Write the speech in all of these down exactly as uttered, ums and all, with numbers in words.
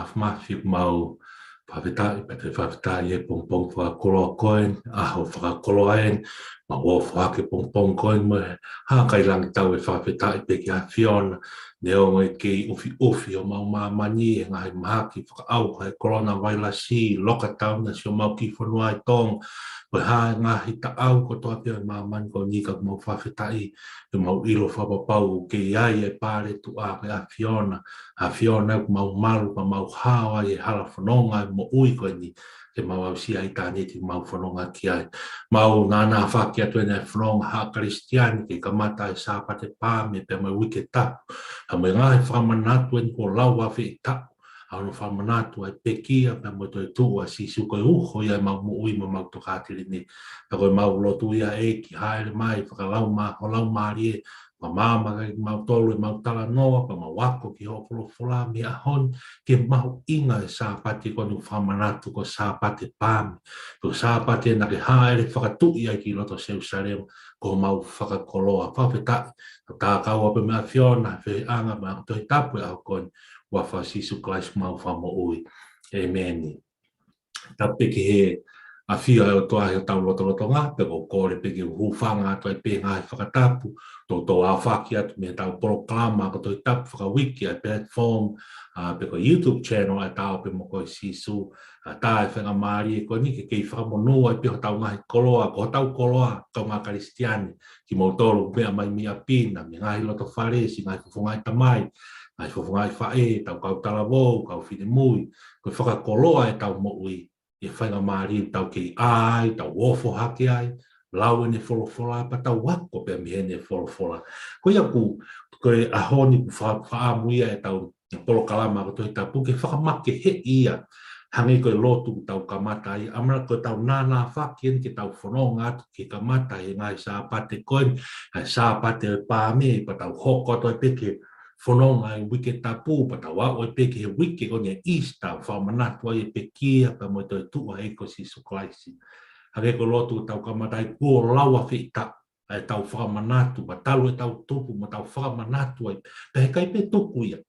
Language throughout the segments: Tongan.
Māfimafi, mau fakafetaʻi, pea toe fakafetaʻi he pongipongi fakakoloa ko eni, ʻaho fakakoloa eni, mau ō hake he pongipongi ko eni mo e hā kai langi tau e fakafetaʻi pē ki he ʻAfiona, neongo e kei ʻufiʻufi ʻo mau māmani he ngaahi mahaki fakaʻauha ʻa e kolona vailasi, lockdown ʻa siʻomau kiʻi fonua ʻi Tonga, ko e hā e ngaahi taʻau kotoa pē ʻo e māmani ko eni ka mau fakafetaʻi, he mau ʻilo fakapapau ʻoku kei ʻi ai e pale tuʻa ko e ʻAfiona, ʻAfiona ʻoku mau malu, pea mau hao ai he hala fononga e moʻui ko eni, ke mau aʻusia ʻitāniti mau fononga ki ai. Mau nānāfaki atu eni e fononga haʻa Kalisitiane ke kamata e Sāpate Paame pea mo e Uike Tapu. Pea mo e ngaahi fakamanatu eni kuo lau ʻa e feʻitaʻu, ʻa hono fakamanatu ʻa e pekia pea mo e toetuʻu ʻa Sīsū ko e uho ia ʻemau moʻui mo ʻemau tokāteline. Pea ko ʻemau lotu ia ʻEiki, hāʻele mai, fakalaumā-, ho Laumālie, fakamaama kimautolu ʻemau talanoa, pea mau ako ki hoʻo folofola mei he ʻaho ni, ki he mahuʻinga e Sāpate ko eni ʻoku fakamanatu ko e Sāpate Paame. Ko e Sāpate naʻa ke hāʻele fakatuʻi ai ki loto Selusalema, ko homau fakakoloa. Fakafetaʻi, ʻo tākau ʻa pē mei he ʻAfiona, feʻanga mo e ako Tohi Tapu he ʻaho ko eni, huafa ʻo Sīsū Kalaisi homau Fakamoʻui. ʻĒmeni. Tapu pē ki he ʻafio ʻa e ʻOtua he ʻetau lotolotonga, pea ʻoku ou kole pē ke u hūfanga atu ai pē he ngaahi fakatapu, toutou ʻaofaki atu mei heʻetau polokalama ako Tohi Tapu fakauike ʻa e platform, ʻa, pe ko e YouTube channel ʻa e Ta ō pē mo koe Sīsū, ʻa, tā e faingamālie ko eni ke kei fakamonū ai pē hotau ngaahi koloa, ko hotau koloa, kaungā Kalisitiane, kimoutolu meʻa mai mei ʻapi na, mei he ngaahi loto fale, siʻi ngaahi fofongaʻi tamai, ngaahi fofongaʻi faʻē, ʻetau kau talavou, kau finemui, ko e fakakoloa ʻetau moʻui, ʻi he faingamālie ʻoku tau kei ʻā ai, tau ofo hake ai, lau ʻene folofola, pea tau ako pē mei heʻene folofola. Ko ia ʻoku, ko e ʻaho ni ʻoku fa-, fakaʻamu ia ʻetau polokalama ako Tohi Tapu ke fakamakeheʻi ia. Hangē ko e lotu ʻoku tau kamata ai, ʻamanaki ko ʻetau nānāfaki eni ke tau fononga atu ke kamata he ngaahi Sāpate ko eni, ʻa e Sāpate Paame, pea tau hoko atu ai pē ki he fononga ʻi he Uike Tapu, pea tau aʻu ai pē ki he uike ko eni ʻa e Easter, fakamanatu ai e pekia pea mo e toetuʻu ʻa e ʻEiki ko Sīsū Kalaisi. Hangē ko e lotu ʻoku tau kamata ai, kuo lau ʻa e feʻitaʻu, ʻa ʻetau fakamanatu, pea talu ʻetau tupu, mo tau fakamanatu ai, pea heʻikai pē tuku ia.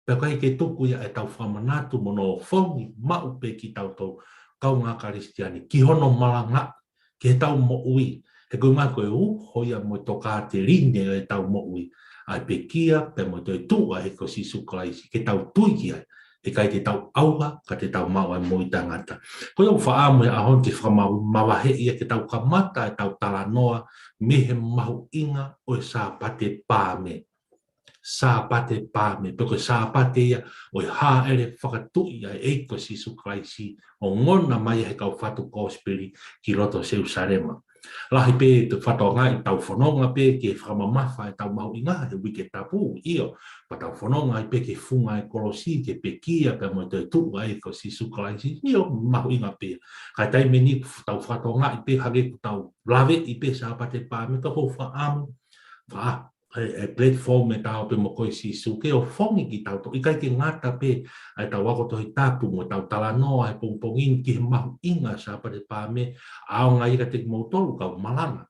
Pea ʻikai ke tuku ia ʻetau fakamanatu mo hono ʻofongi maʻu pē kitautolu kaungā Kalisitiane, ki hono malangaʻi, ki heʻetau moʻui, he ko e ʻuhinga ko e uho ia mo e tokāteline ʻo ʻetau moʻui, ʻa e pekia pea mo e toetuʻu ʻa e ʻEiki ko Sīsū Kalaisi, ke tau tui ki ai, heʻikai te tau ʻauha, ka te tau maʻu ʻa e moʻui taʻengata. Ko ia ʻoku fakaʻamu he ʻaho ni ke fakamau-, mavaheʻi ia ke tau kamata ʻetau talanoa mei he mahuʻinga ʻo e Sāpate Paame. Sāpate Paame, pe ko e Sāpate ia ʻo e hāʻele fakatuʻi ʻa e ʻEiki ko Sīsū Kalaisi, ongona mai he kau fatu kosipeli ki loto Selusalema. Lahi pē ʻetau fakatokangaʻi, tau fononga pē ki he fakamamafa ʻetau mahuʻinga he Uike Tapu, ʻio, pea tau fononga ai pē ki he funga ʻo e kolosi, ki he pekia pea mo e toetuʻu ʻa e ʻEiki ko Sīsū Kalaisi, ʻio, mahuʻinga pē. Ka ʻi he taimi ni ʻoku tau fakatokangaʻi pē hangē ʻoku tau laveʻi pē Sāpate Paame, ka ʻoku ou fakaʻamu, fa-, ʻa e, ʻa e platform ʻa e Ta ō pē mo koe Sīsū ke ʻofongi kitautolu. ʻIkai ke ngata pē ʻa ʻetau ako Tohi Tapu mo ʻetau talanoa he pongipongi ni ki he mahuʻinga Sāpate Paame, ʻaonga ia kiate kimoutolu kau malanga.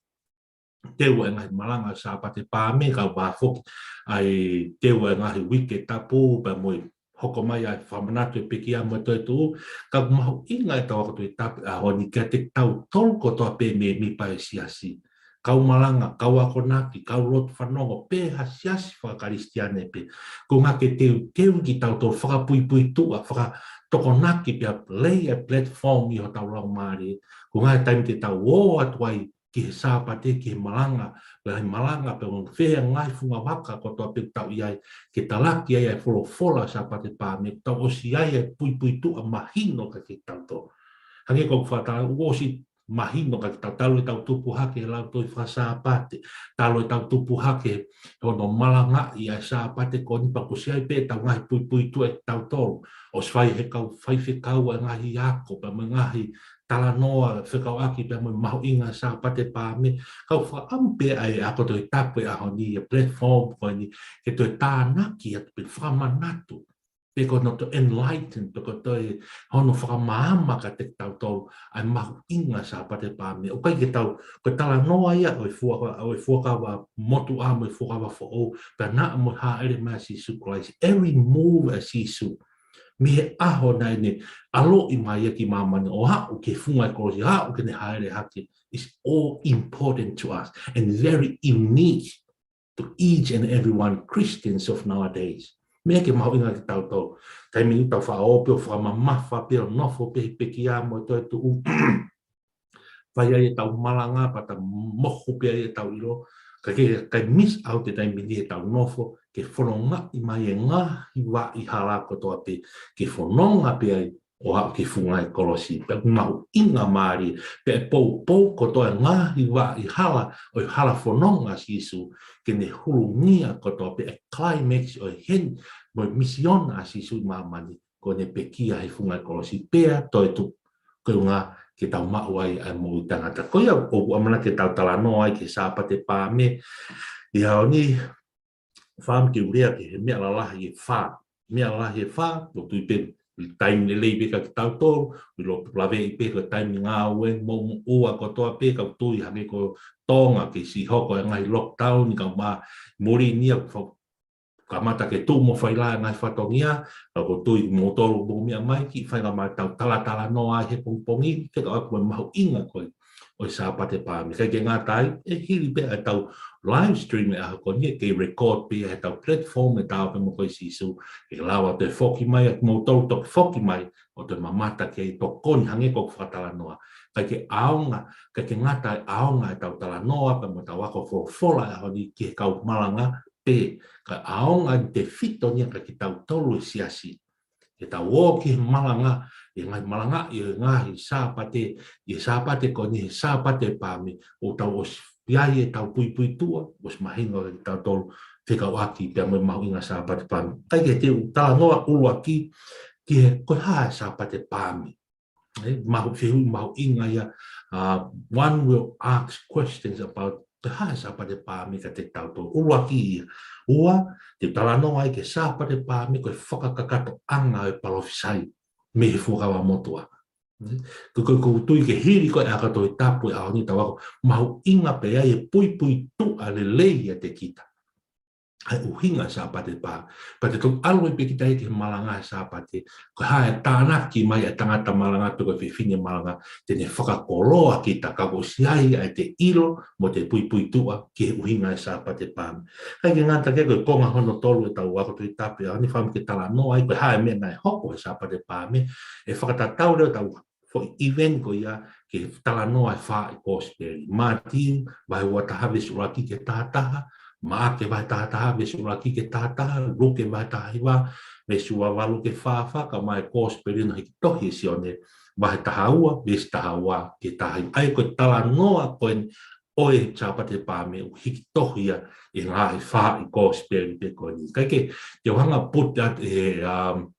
Teu ʻa e ngaahi malanga Sāpate Paame, kau vā foki ʻa e teu ʻa e ngaahi Uike Tapu, pea mo e hoko mai ʻa e fakamanatu e pekia mo e toetuʻu, ka ʻoku mahuʻinga ʻetau ako Tohi Tapu he ʻaho ni kiate kitautolu kotoa pē mēmipa ʻo e siasi. Kau malanga, kau akonaki, kau lotu fanongo, pe ha siasi faka-Kalisitiane pē. Ko e ʻuhinga ke teuteu kitautolu fakapuipuituʻa, fakatokonaki pea lei ʻa e platform ʻi hotau laumālie. Ko e ʻuhinga he taimi te tau ō atu ai ki he Sāpate, ki he malanga, pe ʻi he malanga, pe ʻoku fē ʻa e ngaahi fungavaka kotoa pē ʻoku tau ʻi ai, ke talaki ai ʻa e folofola Sāpate Paame, tau ʻosi ʻi ai ʻa e puipuituʻa mahino kiate kitautolu. Hangē ko e fakatātā, ʻoku ʻosi mahino kiate kitautolu ʻetau tupu hake he Lautohi Faka-Sāpate, talu ʻetau tupu hake he hono malangaʻi ʻa e Sāpate ko eni pea kuo ʻosi ʻi ai pē ʻetau ngaahi puipuituʻa ʻe kitautolu. ʻOsi fai he kau faifekau ʻa e ngaahi ako, pea mo e ngaahi talanoa fekauʻaki pea mo e mahuʻinga Sāpate Paame. Ka ʻoku fakaʻamu pē ʻa e ako Tohi Tapu he ʻaho ni, ʻa e platform ko eni, ke toe tānaki atu pē fakamanatu, pe ko hono toe enlighten, pe ko e toe hono fakamaama kiate kitautolu ʻa e mahuʻinga Sāpate Paame. ʻOku ʻikai ke tau, ko e talanoa ia ʻo e fuaka-, ʻo e fuakava motuʻa mo e fuakava foʻou, pea naʻa mo e hāʻele mai ʻa Sīsū Kalaisi. Every move ʻa Sīsū, Mei he ʻaho naʻa ne ʻaloʻi mai ia ki māmani ʻo aʻu ki he funga ʻo e kolosi, aʻu ki heʻene hāʻele hake, is all important to us and very unique to each and every one Christians of nowadays. Meʻa ke mahuʻinga ke tau tau. Taimi ʻoku tau faʻa ō pē ʻo fakamamafa pē ʻo nofo pē he pekia mo e toetuʻu. Fai ai ʻetau malanga pea ta mohu pē ai ʻetau ʻilo. Ka ke kai miss out e taimi ni ʻetau nofo, ke fonongaʻi mai e ngaahi vaʻa hala kotoa pē, ke fononga pē ai ʻo aʻu ki he funga ʻo e kolosi. Pea ʻoku mahuʻinga mālie, pea ʻe poupou kotoa e ngaahi vaʻa hala ʻo e hala fononga ʻa Sīsū, ke ne hulungia kotoa pē e climax ʻo e heni, mo e misiona ʻa Sīsū ʻi māmani, ko ʻene pekia he funga ʻo e kolosi pea toetuʻu. Ko e ʻuhinga ke tau maʻu ai ʻa e moʻui taʻengata. Ko ia ʻoku ʻamanaki ke tau talanoa ai ki he Sāpate Paame ʻi he ʻaho ni, fāmi ke u lea ki he meʻa lalahi ʻe fā. Meʻa lalahi ʻe fā, ʻoku ou tui pē, taimi lelei pē kia kitautolu, ʻilo laveʻi pē ko e taimi ngāue, mo, mo ua kotoa pē, ka ʻoku ou tui hangē ko Tonga ke siʻi hoko e ngaahi lockdown, ka ma muli ni a fa-, kamata ke tuʻu mo fai lā e ngaahi fatongia, ka ʻoku ou tui moutolu mo meʻa mai ki fai ka ma tau talatalanoa ai he pongipongi, fekauʻaki mo e mahuʻinga ko ē ʻo e Sāpate Paame. Kae ʻikai ke ngata ai, ʻe hili pē ʻetau live stream ʻi he ʻaho ko eni, ʻe kei record pē ʻi heʻetau platform ʻe Taʻo pē mo koe Sīsū, ʻe lava ʻo toe foki mai, ʻa kimoutolu toki foki mai, ʻo toe mamata ki ai, tokoni hangē ko ʻeku fakatalanoa. Kae ʻikai ke ʻaonga, kae ʻikai ke ngata ai ʻaonga ʻetau talanoa, pea mo ʻetau ako folofola ʻi he ʻaho ni ki he kau malanga pē, ka ʻaonga ʻi he tefito ni ia kia kitautolu e siasi. Ke tau ō ki he malanga, ʻi he ngaahi malanga, ʻi he ngaahi Sāpate, ʻi he Sāpate ko eni he Sāpate Paame, ʻo tau ʻosi ʻi ai ʻetau puipuituʻa, ʻosi mahino kia kitautolu fekauʻaki pea mo e mahuʻinga Sāpate Paame. Kae ʻikai ke u talanoa ʻuluaki ki he ko e hā e Sāpate Paame. ʻE, mahu-, fehuʻi mahuʻinga ia, uh, one will ask questions about ko e hā e Sāpate Paame kiate kitautolu. ʻUluaki ia. Ua, te u talanoa ai ki he Sāpate Paame ko e fakakakatoʻanga ʻo e palōfisai mei he Fuakava Motuʻa. Ko, ko, ʻoku ou tui ke hili ko ē ʻa e ako Tohi Tapu ʻi he ʻaho ni ʻetau ako, mahuʻinga pē ʻa e puipuituʻa lelei ʻiate kita ʻa e ʻuhinga Sāpate Paame. Pea te tau ʻalu ai pē kita ia ki he malanga he Sāpate, ko e hā e tānaki mai ʻa e tangata malanga pe ko e fefine malanga, te ne fakakoloa kita ka kuo ʻosi ʻi ai ʻa ʻete ʻilo mo ʻete puipuituʻa ki he ʻuhinga e Sāpate Paame. Kae ʻikai ke ngata ai, ko e konga hono tolu ʻetau ako Tohi Tapu ʻi he ʻaho ni, fāmi ke talanoa ai, ko e hā e meʻa naʻe hoko he Sāpate Paame, ʻe fakatatau leva ʻetau foʻi event ko ia ki he talanoa ʻa e fā ʻi he Kosipeli. Mātiu, vahe ua taha veesi ʻuluaki ki he taha taha, Maʻake vahe taha taha veesi ʻuluaki ki he taha taha, Luke vahe taha hiva veesi ua valu ki he fā fā, kae ʻumaʻā e Kosipeli naʻe hiki tohi ʻe Sione, vahe taha ua veesi taha ua ki he taha hiva. ʻA ia ko e talanoa ko eni ʻo e Sāpate Paame ʻoku hiki tohi ia ʻi he ngaahi fā ʻi he Kosipeli pē ko eni. Kae ʻikai ke, te u hanga put that he, um,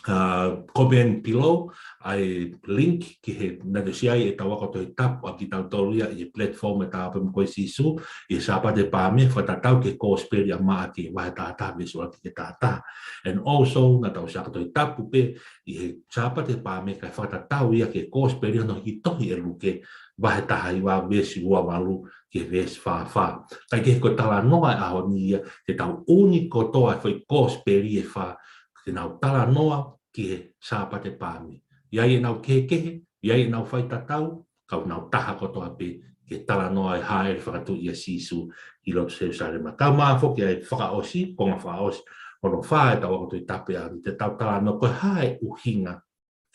uh, comment below, ʻa e link ki he naʻe ʻosi ʻi ai ʻetau ako Tohi Tapu ʻa kitautolu ia ʻi he platform ʻe Taʻo pē mo koe Sīsū, ʻi he Sāpate Paame, fakatatau ki he Kosipeli ʻa Maʻake vahe taha taha veesi ʻuluaki ki he taha taha. And also, naʻa tau ʻosi ako Tohi Tapu pē ʻi he Sāpate Paame kae fakatatau ia ki he Kosipeli naʻe hiki tohi ʻe Luke, vahe taha hiva veesi ua valu ki he veesi fā fā. Kae ʻikai ke ko e talanoa ʻa e ʻaho ni ia, te tau ʻunu kotoa e foʻi Kosipeli ʻe fā, ke nau talanoa ki he Sāpate Paame. ʻI ai ʻenau kehekehe, ʻi ai ʻenau faitatau, ka ʻoku nau taha kotoa pē ki he talanoa ʻa e hāʻele fakatuʻi ʻa Sīsū ki loto Selusalema. Kae ʻumaʻā foki ʻa e fakaʻosi, konga fakaʻosi hono fā ʻetau ako Tohi Tapu ʻi he ʻaho ni, te tau talanoa ko e hā e ʻuhinga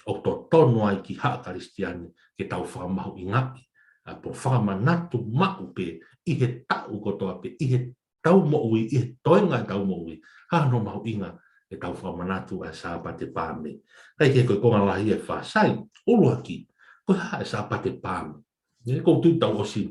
ʻoku totonu ai ki haʻa Kalisitiane ke tau fakamahuʻingaʻi, ʻa, pe fakamanatu maʻu pē ʻi he taʻu kotoa pē, ʻi he tau moʻui, ʻi he toenga ʻetau moʻui, hā hono mahuʻinga ʻetau fakamanatu ʻa e Sāpate Paame. Kae ʻikai ke ko e konga lahi ʻe fā. Sai, ʻuluaki, ko e hā e Sāpate Paame? Ne, ʻoku ou tui tau ʻosi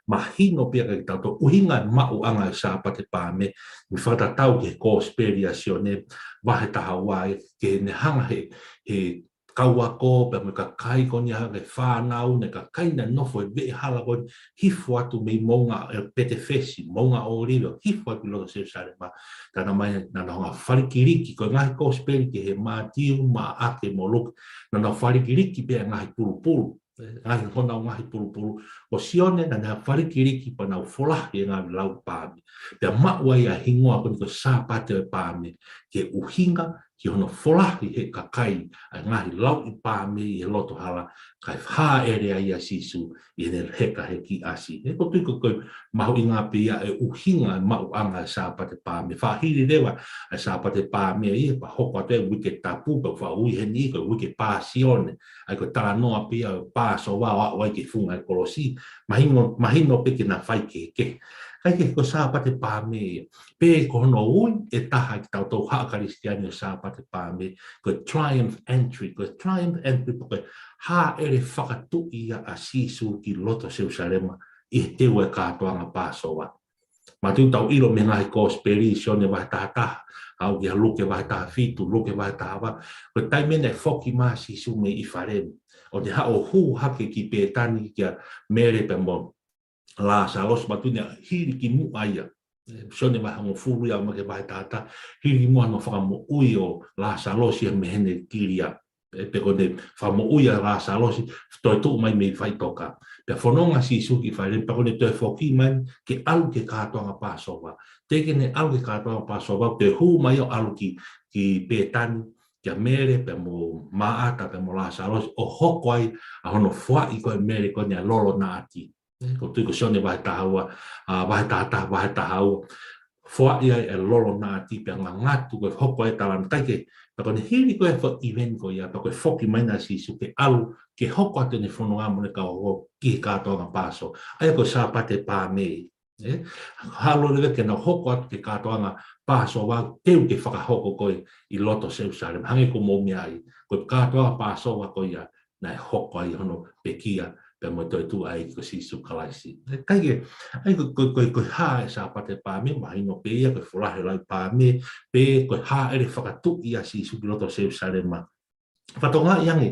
mahino pē ia kia kitautolu ʻuhinga e maʻuʻanga e Sāpate Paame, mei fakatatau ki he Kosipeli ʻa Sione, vahe taha ua, ki heʻene hanga he, he kau ako, pea mo e kakai ko eni ʻa e fānau, ne kakai naʻe nofo he veʻe hala ko eni, hifo atu mei moʻunga ʻo Petefesi, moʻunga ʻŌlive, hifo atu ki loto Selusalema, ka naʻa nau mai, naʻa nau hanga falikiliki, ko e ngaahi Kosipeli ki he Mātiu, Maʻake mo Luke, naʻa nau falikiliki pē ngaahi pulupulu, ngaahi honau ngaahi pulupulu, ko Sione naʻa ne falikiliki pea nau folahi e ngaahi lau paame. Pea maʻu ai ʻa e hingoa ko eni ko e Sāpate ʻo e Paame, ki he ʻuhinga ki hono folahi he kakai ʻa e ngaahi lauʻi pāme ʻi he loto hala, kae hāʻele ai ʻa Sīsū ʻi heʻene heka he kiʻi ʻasi. He ʻoku ou tui ko e, ko e mahuʻinga pē ia e ʻuhinga e maʻuʻanga e Sāpate Pāme. Faʻa hili leva e Sāpate Pāme ia, pea hoko atu e Uike Tapu, pea faʻa ui heni ko e Uike Pāsione. ʻA ia ko e talanoa pē ia ʻo e Pāsova ʻo aʻu ai ki he funga e kolosi. Mahino, mahino pē ke na faikehekehe. Kae kehe ko e Sāpate Pāme ia. Pea ko hono ui ʻe taha kitautolu haʻa Kalisitiane ʻo e Sāpate Pāme, ko e triumph entry, ko e triumph entry, ko e hāʻele fakatuʻi ia ʻa Sīsū ki loto Selusalema ʻi he teu e kātoanga Pāsova. Mātuʻaki tau ʻilo mei he ngaahi kosipeli, Sione vahe taha taha, aʻu ki he Luke vahe taha fitu, Luke vahe taha valu, ko e taimi naʻe foki mai ai Sīsū mei ʻIfalemi, ʻo ne haʻu ʻo hū hake ki Pētani kia Mele pea mo Lāsalosi, mātuʻaki naʻe hili ki muʻa ia. Sione vahe hongofulu ia ʻo aʻu mai ki he vahe taha taha, hili ki muʻa hono fakamoʻui ʻo Lāsalosi ia mei heʻene kilia. Ē, pea ko ʻene fakamoʻui ʻa Lāsalosi, toe tuʻu mai mei faʻitoka. Pea fononga Sīsū ki ʻIfalemi, pea ko ʻene toe foki mai ke ʻalu ki he kātoanga Pāsova. Teʻeki ke ne ʻalu ki he kātoanga Pāsova, toe hū mai ʻo ʻalu ki, ki Pētani, kia Mele pea mo Māʻata pea mo Lāsalosi, ʻo hoko ai ʻa hono foaʻi ko ē ʻe Mele ko eni ʻa e lolo naʻati. Ē, ʻoku ou tui ko Sione vahe taha ua, ʻa, vahe taha taha, vahe taha ua. Foaʻi ai e lolo naʻati pea ngangatu ko e hoko ai e talanoa, kae kehe, pea ko ʻene hili ko ē e foʻi event ko ia, pea ko e foki mai eni ʻa Sīsū ke ʻalu ke hoko atu ʻene fononga mo ʻene kau hoko ki he kātoanga Pāsova. ʻA ia ko e Sāpate Pāme. Ē? Haʻu leva ke nau hoko atu ki he kātoanga Pāsova, teu ke fakahoko ko ē ʻi loto Selusalema. Hangē ko hoʻomou meaʻi, ko e kātoanga Pāsova ko ia naʻe hoko ai hono pekia pea mo e toetuʻu ʻa e ʻEiki ko Sīsū Kalaisi. Ē, kae kehe, ʻa ia ko e, ko e, ko e, ko e hā e Sāpate Pāme, mahino pē ia ko e folahi e lauʻi pāme, pea ko e hāʻele fakatuʻi ʻa Sīsū ki loto Selusalema. Fakatokangaʻi ange,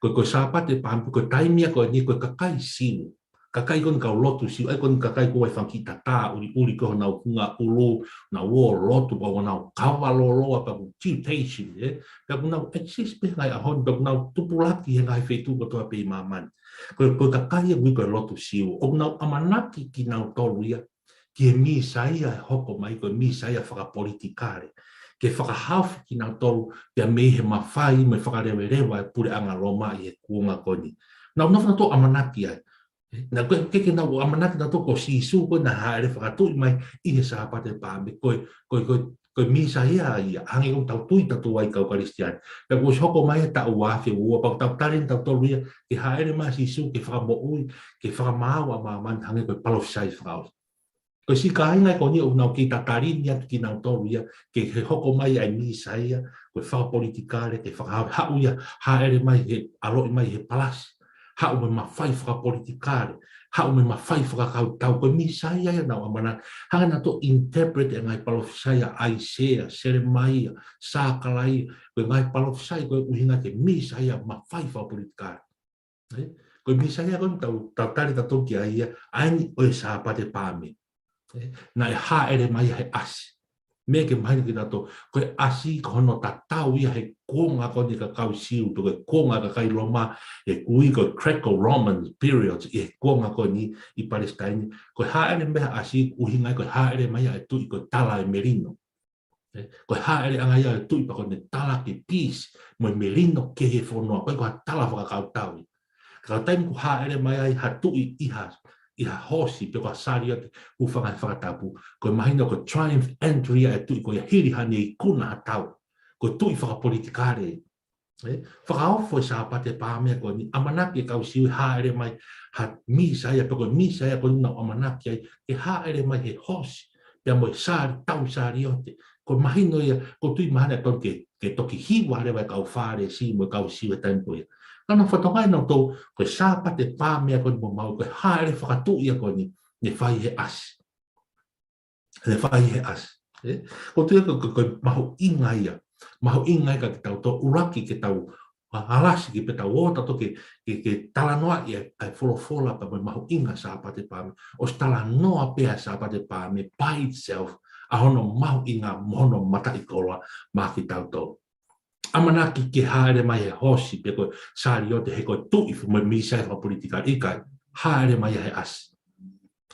ko e, ko e Sāpate Pāme, ko e taimi ia ko eni ko e kakai Siu, kakai ko eni kau lotu Siu, ʻa ia ko eni kakai ko ē ʻoku ʻi ai e fanga kiʻi tatā ʻuliʻuli ko ē honau hunga ʻulu, nau ō ʻo lotu, pea ʻoku nau kava lōloa, pea ʻoku temptation, ē? Pea ʻoku nau exist pē he ngaahi ʻaho ni, pea ʻoku nau tupulaki he ngaahi feituʻu kotoa pē ʻi māmani. Ko e, ko e kakai ia ʻoku ui ko e lotu Siu, ʻoku nau ʻamanaki kinautolu ia ki he Mīsaia ʻe hoko mai, ko e Mīsaia fakapolitikale, ke fakahaofi kinautolu pea mei he mafai mo e fakaleveleva e puleʻanga Loma ʻi he kuonga ko eni. Nau, nau, nau toe ʻamanaki ai. Naʻa ko e, ke, ke nau ʻamanaki nautolu ko Sīsū ko ē naʻe hāʻele fakatuʻi mai ʻi he Sāpate Pāme, ko e, ko e, ko e, ko e Mīsaia ia, hangē ko ʻetau tui tautolu ai kau Kalisitiane. Pea kuo ʻosi hoko mai e taʻu ua afe ua, pea ʻoku tau tali eni tautolu ia, ke hāʻele mai ʻa Sīsū ke fakamoʻui, ke fakamaau ʻa māmani hangē ko e palōfisai fakaʻosi. Ko e siʻi kāinga ko eni ʻoku nau kei tatali eni atu kinautolu ia, ke he hoko mai ʻa e Mīsaia, ko e fakapolitikale, ke fakahaʻu ia, hāʻele mai he, ʻaloʻi mai he palasi, haʻu mo e mafai fakapolitikale, haʻu mo e mafai fakakautau, ko e Mīsaia ia ʻoku nau ʻamanaki, hangē naʻa nau interpret e ngaahi palōfisai ʻa ʻAisea, Selemaia, Sakalaia, ko e ngaahi palōfisai ko ē ʻuhinga ki he Mīsaia mafai fakapolitikale. Ē? Ko e Mīsaia ko eni ʻoku tau, tau tali tautolu ki ai ia, ʻa eni ʻo e Sāpate Pāme. Ē? Naʻe hāʻele mai ia he ʻasi. Meʻa ke mahino kiate kitautolu, ko e ʻasi ko hono tatau ia he kuonga ko eni ʻa e kakai Siu, pe ko e kuonga ʻa e kakai Loma, ʻoku ui ko e Greco-Roman period, ʻi he kuonga ko eni ʻi Palesitaine. Ko e hāʻele mai he ʻasi, ʻuhinga ia ko e hāʻele mai ia ʻa e tuʻi ko e tala e melino. Ē, ko e hāʻeleʻanga ia ʻo e tuʻi pea ko ʻene tala ke peace mo e melino ki he fonua, ʻoku ʻikai ko ha tala fakakautau ia. Ka ko e taimi ʻoku hāʻele mai ai ha tuʻi ʻi ha, ʻi ha hoosi pe ko ha saliote, hūfanga he fakatapu, ko e mahino ko e triumph entry ia ʻa e tuʻi ko ia, hili haʻane ikuna ha tau. Ko e tuʻi fakapolitikale. Ē, fakaofo e Sāpate Pāme ko eni, ʻamanaki e kau Siu ʻe hāʻele mai ha Mīsaia, pe ko e Mīsaia ko eni ʻoku nau ʻamanaki ai, ke hāʻele mai he hoosi, pea mo e sali-, tau saliote. Ko e mahino ia, ʻoku ou tui mahalo ʻe tonu ke, ke toki hiva leva e kau Fālesi mo e kau Siu he taimi ko ia. Ka naʻa nau fakatokangaʻi nautolu, ko e Sāpate Pāme ko eni ʻoku maʻu, ko e hāʻele fakatuʻi ko eni, naʻe fai he ʻasi. Naʻe fai he ʻasi. Ē? ʻOku ou tui ko e, ko e, ko e mahuʻinga ia. Mahuʻinga ia kiate kitautolu, ʻuluaki ke tau, ʻa, ʻalasi ki ai pea tau ō tautolu ke, ke, ke talanoaʻi ʻa e, ʻa e folofola pea mo e mahuʻinga Sāpate Pāme. ʻOsi talanoa pē ʻa e Sāpate Pāme by itself, ʻa hono mahuʻinga mo hono mataʻikoloa maʻa kitautolu. ʻAmanaki ke hāʻele mai he hoosi pe ko e saliote he ko e tuʻi mo e Mīsaia fakapolitikale, ʻikai, hāʻele mai ia he ʻasi.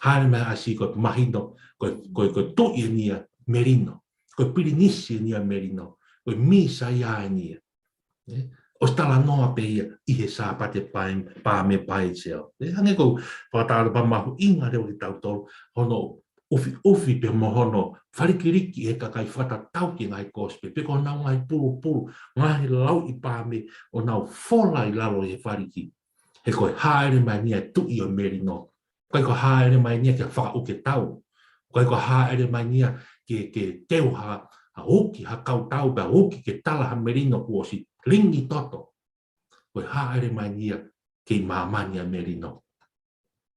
Hāʻele mai he ʻasi ko e mahino, ko e, ko e, ko e tuʻi eni ia melino. Ko e pilinisi eni ia melino. Ko ko e Mīsaia eni ia. ʻE, ʻosi talanoa pē ia ʻi he Sāpate Paame, Paame Paezia. ʻE, hangē ko e fakatātā pea mahuʻinga leva kiate kitautolu, hono ʻufiʻufi pea mo hono falikiliki ʻe he kakai fakatatau ki he ngaahi kosipeli, pe ko honau ngaahi pulupulu, ngaahi lauʻi paame, ʻo nau fola ʻi lalo ʻi he faliki. He ko e hāʻele mai eni ia e tuʻi ʻo e melino. ʻIkai ko e hāʻele mai eni ia ke fakaʻuke tau. ʻIkai ko e hāʻele mai eni ia ke, ke teu ha, ha uki, ha kautau, pea uki ke tala ha melino kuo ʻosi lingi toto. Ko e hāʻele mai eni ia ki māmani ʻa e melino.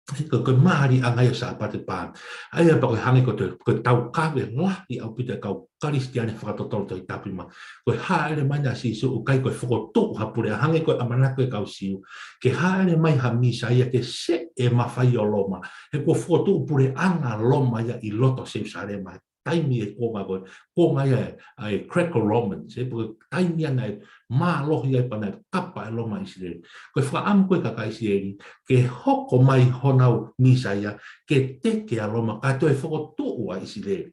Ko, ko e mālie ʻanga ia ʻo e Sāpate Paame. ʻA ia pea ko e hangē ko e, ko e taukave lahi ʻaupito ʻa e kau Kalisitiane fakatotolo Tohi Tapu mā. Ko e hāʻele mai eni ʻa Sīsū ʻoku ʻikai ko e fokotuʻu ha puleʻanga hangē ko e ʻamanaki ʻa e kau Siu. Ke hāʻele mai ha Mīsaia ke seʻe mafai ʻo Loma. He kuo fokotuʻu puleʻanga Loma ia ʻi loto Selusalema. Taimi ʻe kuonga ko ē, kuonga ia ʻa e Greco-Romans, ē, pea ko e taimi ia naʻe mālohi ai pea naʻe kapa ʻe Loma ʻIsileli. Ko e fakaʻamu ko ē ʻa e kakai ʻIsileli, ke hoko mai honau Mīsaia, ke teke ʻa Loma, kae toe fokotuʻu ʻa ʻIsileli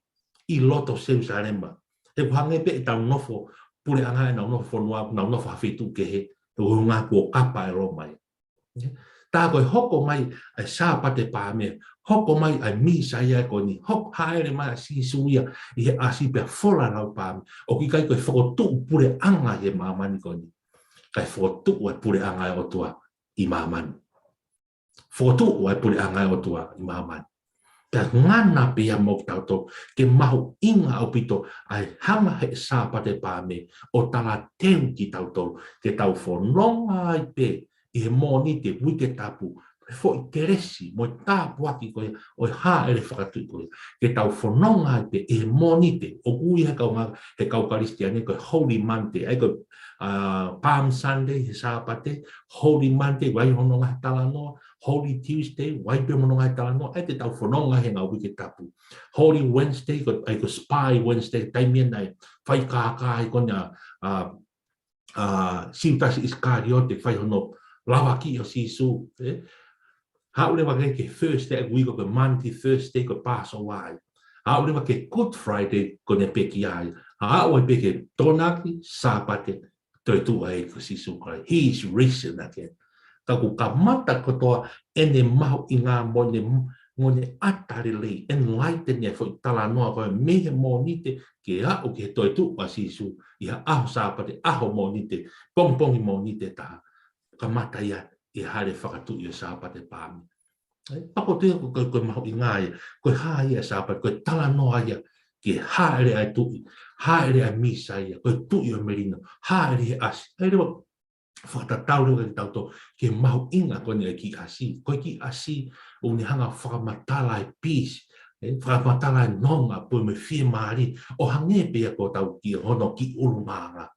ʻi loto Selusalema. He ʻoku hangē pē ʻetau nofo puleʻanga ʻenau nofo fonua, nau nofo ha feituʻu kehe, he ʻoku ngā kuo kapa ʻe Loma ia. Tā ko e hoko mai ʻa e Sāpate Paame, hoko mai ʻa e Mīsaia ko eni, hoko hāʻele mai ʻa Sīsū ia ʻi he ʻasi pea fola lau paame, ʻoku ʻikai ko e fokotuʻu puleʻanga ʻi he māmani ko eni. Kae fokotuʻu ʻa e puleʻanga ʻo e ʻOtua ʻi māmani. Fokotuʻu ʻa e puleʻanga ʻo e ʻOtua ʻi māmani. Pea ngana pē ia mo kitautolu, ke mahuʻinga ʻaupito ʻa e hanga ʻe he Sāpate Paame ʻo talateu kitautolu, ke tau fononga ai pē ʻi he Mōnite, Uike Tapu, he foʻi kelesi mo e tāpuaki ko ia ʻo e hāʻele fakatuʻi ko ia. Ke tau fononga ai pē ʻi he Mōnite, ʻoku ui ʻe he kau ngā, ʻe he kau Kalisitiane ko e Holy Monday, ʻa ia ko e, ā, Palm Sunday he Sāpate, Holy Monday, ʻoku ʻi ai hono ngaahi talanoa, Holy Tuesday, ʻoku ʻi ai pē hono ngaahi talanoa, ʻa ia te tau fononga he ngaahi Uike Tapu. Holy Wednesday, ko, ʻa ia ko e Spy Wednesday, taimi ia naʻe fai kākā ai ko ena, ā, ā, Siutasi ʻIsikaliote, fai hono lavakiʻi ʻo Sīsū, ē? Haʻu leva ki he, ki he Thursday, ʻoku ui ko e Maundy Thursday, ko e Passover ia. Haʻu leva ki he Good Friday, ko ʻene pekia ia. Haʻu ai pē ki he Tokonaki, Sāpate, toetuʻu ʻa e ʻEiki ko Sīsū Kalaisi. He is risen again. Ka kuo kamata kotoa ʻene mahuʻinga mo ʻene, mo ʻene ʻata lelei, enlighten ʻa e foʻi talanoa ko ē mei he Mōnite ke aʻu ki he toetuʻu ʻa Sīsū ʻi ha ʻaho Sāpate, ʻaho Mōnite, pongipongi Mōnite taha. Kamata ia ʻi he hāʻele fakatuʻi ʻo e Sāpate Paame. ʻE, pea ko e, ko e, ko e mahuʻinga ia, ko e hā ia ʻa e Sāpate, ko e talanoa ia ki he hāʻele ʻa e tuʻi, hāʻele ʻa e Mīsaia, ko e tuʻi ʻo e melino, hāʻele he ʻasi. ʻA ia leva fakatatau leva kiate kitautolu ki he mahuʻinga ko eni ʻa e kiʻi ʻasi. Ko e kiʻi ʻasi ʻoku ne hanga ʻo fakamatala e peace, ē, fakamatala e nonga, pea mo e fiemālie, ʻo hangē pē ia ko ʻetau kiʻi, hono kiʻi ʻulungaanga.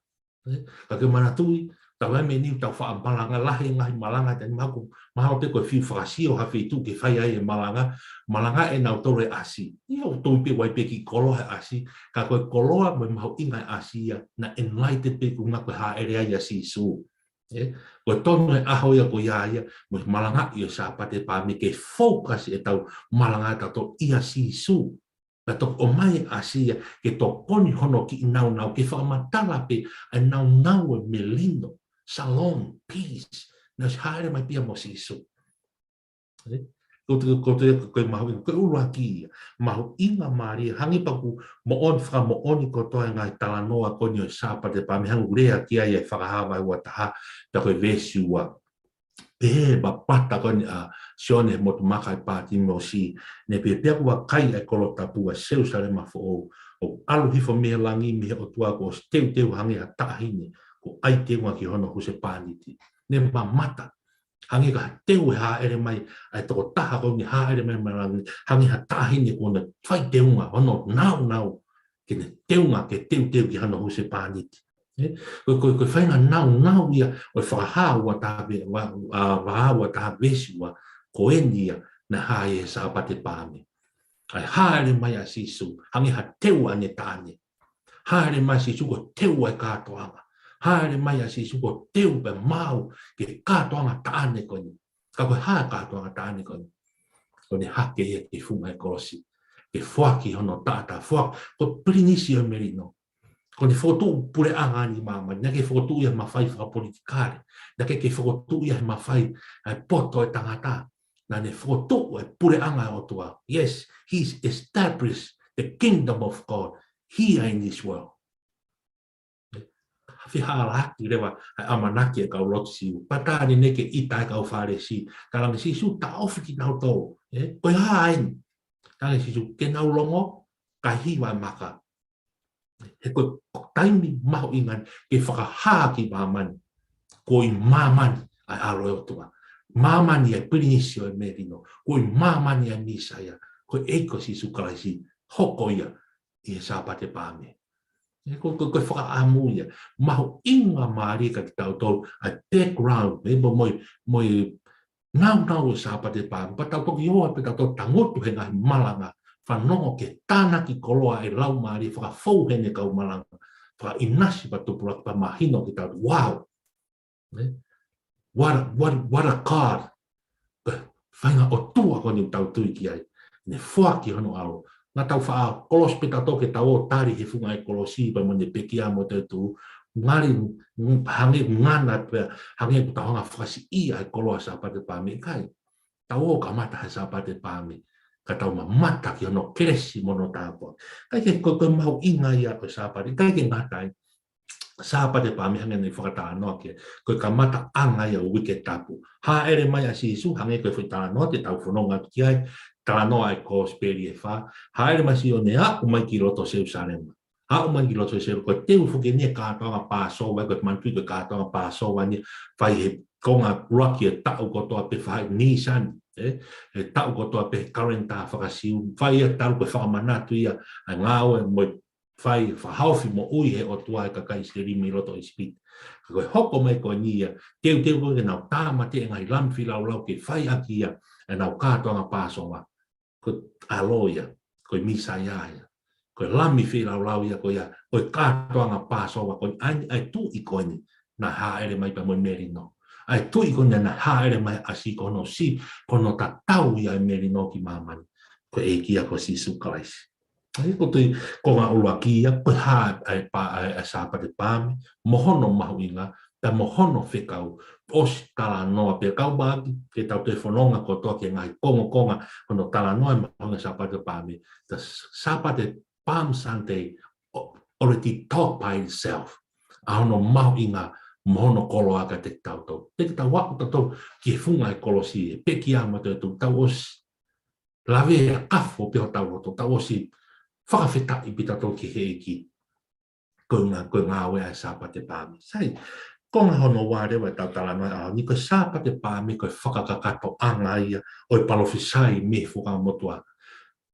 Ē, ka ke manatuʻi, tau ʻai mei he niu tau faʻa malanga, lahi e ngaahi malanga, taimi mahalo, mahalo pē ko e fiu fakasio ha feituʻu ke fai ai e malanga, malanga ʻe nautolu e ʻasi. ʻIo, ʻoku tui pē ʻoku ʻi ai pē kiʻi koloa he ʻasi, ka ko e koloa mo e mahuʻinga e ʻasi ia, naʻe enlighten pē kuo ngata ko e hāʻele ai ʻa Sīsū. Ē, ko e tonu e ʻaho ia ko ia ia, mo e malangaʻi ʻo e Sāpate Paame ke focus ʻetau malanga ʻatautolu ʻia Sīsū. Pea toki ʻomai ʻa e ʻasi ia ke tokoni hono kiʻi nāunau, ke fakamatala pē ʻa e nāunau ʻo e melino, shalom, peace, naʻe ʻosi hāʻele mai pē ia mo Sīsū. Ē? Ko e, ko e, ko e, ko e mahuʻinga, ko e ʻuluaki ia, mahuʻinga mālie, hangē pē ko e moʻoni, fakamoʻoni kotoa e ngaahi talanoa ko eni ʻo e Sāpate Paame, hangē ko e lea ki ai ʻa e Fakahā vahe ua taha, pea ko e veesi ua. Pehē ʻe he papata ko eni ʻa Sione he motu maka ʻi Pātimiosi, ne pehē, pea kuo vakai ʻa e kolo tapu, ʻa Selusalema foʻou, ʻoku ʻalu hifo mei he langi, mei he ʻOtua, kuo ʻosi teuteu hangē ha taʻahine kuo ʻai teunga ki hono husepāniti. Ne mamata, hangē ka teu e hāʻele mai ʻa e tokotaha ko eni, hāʻele mai mei langi, hangē ha taʻahine kuo ne fai teunga hono nāunau, ke ne teunga, ke teuteu ki hono husepāniti. Ē? Ko e, ko e, ko e faʻahinga nāunau ia ʻo e Fakahā ua taha ve-, va-, ā, vahe ua taha veesi ua, ko eni ia naʻe hā ai e Sāpate Paame. ʻA e hāʻele mai ʻa Sīsū, hangē ha teu ʻa ʻene taʻane. Hāʻele mai ʻa Sīsū ko e teu ʻa e kātoanga. Hāʻele mai ʻa Sīsū ko e teu pea maau ki he kātoanga taʻane ko eni. Ka ko e hā e kātoanga taʻane ko eni? Ko ʻene hake ia ki he funga e kolosi. Ke foaki hono taʻataʻa, foaki, ko e pilinisi ʻo e melino. Ko ʻene fokotuʻu puleʻanga ni ʻi māmani, naʻe ʻikai ke fokotuʻu ia he mafai fakapolitikale, naʻe ʻikai ke fokotuʻu ia he mafai ʻa e poto ʻo e tangata. Naʻa ne fokotuʻu e puleʻanga ʻo e ʻOtua. Yes, he's established the kingdom of God here in this world. Fehālaaki leva ʻa e ʻamanaki ʻa e kau lotu Siu. Pea tā ne ne ke ʻita e kau Fālesi. Talaange Sīsū, taʻofi kinautolu. ʻE, ko e hā eni? Talaange Sīsū, ke nau longo, kae hiva e maka. He ko e, ko e taimi mahuʻinga ke fakahā ki māmani. Ko ʻi māmani ʻa e ʻAlo ʻo e ʻOtua. Māmani ʻa e Pilinisi ʻo e Melino. Ko ʻi māmani ʻa e Mīsaia. Ko e ʻEiki ko Sīsū Kalaisi. Hoko ia ʻi he Sāpate Paame. ʻE, ko, ko, ko e fakaʻamu ia. Mahuʻinga mālie kiate kitautolu ʻa e background, ʻe, mo, mo, mo e naunau ʻo e Sāpate Paame. Pea tau toki ō ai pea tau tangutu he ngaahi malanga. Fanongo ki he tānaki koloa ʻa e Laumālie, fakafou heʻene kau malanga. Fakaʻinasi pea tupulaki pea mahino kiate kitautolu. Wow! ʻE? What a, what, what a God. Ko e faʻahinga ʻOtua ko eni ʻoku tau tui ki ai. Ne foaki hono ʻAlo. Naʻa tau faʻa kolosi pē tautolu ke tau ō ʻo tali he funga ʻo e kolosi pea mo ʻene pekia mo e toetuʻu. Ngali, mm, hangē ngana pē, hangē ʻoku tau hanga ʻo fakasiʻia ʻa e koloa Sāpate Paame, ʻikai. Tau ō ʻo kamata he Sāpate Paame. Ka tau mamata ki hono kelesi mo hono tāpuaki. ʻIkai ke, ko, ko e mahuʻinga ia ʻo e Sāpate. ʻIkai ke ngata ai. Sāpate Paame hangē naʻe fakatalanoa ki ai. Ko e kamataʻanga ia ʻo e Uike Tapu. Hāʻele mai ʻa Sīsū, hangē ko e foʻi talanoa te tau fononga atu ki ai, talanoa ʻa e Kosipeli ʻe fā. Hāʻele mai Sīsū ʻo ne aʻu mai ki loto Selusalema. Aʻu mai ki loto Selusalema, ko e teu foki eni e kātoanga Pāsova, ko e manatuʻi ko e kātoanga Pāsova ni, fai he konga ʻuluaki ʻo e taʻu kotoa pē, fai Nīsani, ʻe? He taʻu kotoa pē he kalenda faka-Siu, fai ia talu ko e fakamanatu ia, ʻa e ngāue mo e fai fakahaofi moʻui ʻe he ʻOtua ʻa e kakai ʻIsileli mei loto ʻIsipite. Ka ko e hoko mai ko eni ia, teuteu ko ē ke nau tāmateʻi e ngaahi lami feilaulau ke fai ʻaki ia ʻenau kātoanga Pāsova. Ko e ʻAlo ia, ko e Mīsaia ia. Ko e lami feilaulau ia ko ia, ko e kātoanga Pāsova ko eni, ʻa e, ʻa e tuʻi ko eni, naʻe hāʻele mai pea mo e melino. ʻA e tuʻi ko eni naʻe hāʻele mai ʻo ʻasi ko hono si, ko hono tatau ia e melino ki māmani. Ko e ʻEiki ia ko Sīsū Kalaisi. ʻA ia ko e tui konga ʻuluaki ia, ko e hā ʻa e pā, ʻa e, ʻa e Sāpate Paame, mo hono mahuʻinga, pea mo hono fekau, ʻosi talanoa pē kau māki, ke tau toe fononga kotoa ki he ngaahi kongokonga, hono talanoa e mahuʻinga Sāpate Paame, the Sāpate Palm Sunday, o-, already taught by itself. ʻA hono mahuʻinga, mo hono koloa kiate kitautolu. Te ke tau aʻu tautolu ki he funga ʻo e kolosi, ʻe pekia mo e toetuʻu, tau ʻosi lavea kafo pē hotau loto, tau ʻosi fakafetaʻi pē tautolu ki he ʻEiki. Ko e ngā-, ko e ngāue ʻa e Sāpate Paame. Sai, konga hono ua leva ʻetau talanoa ʻaho ni, ko e Sāpate Paame ko e fakakakatoʻanga ia ʻo e palōfisai mei he Fuakava-Motuʻa.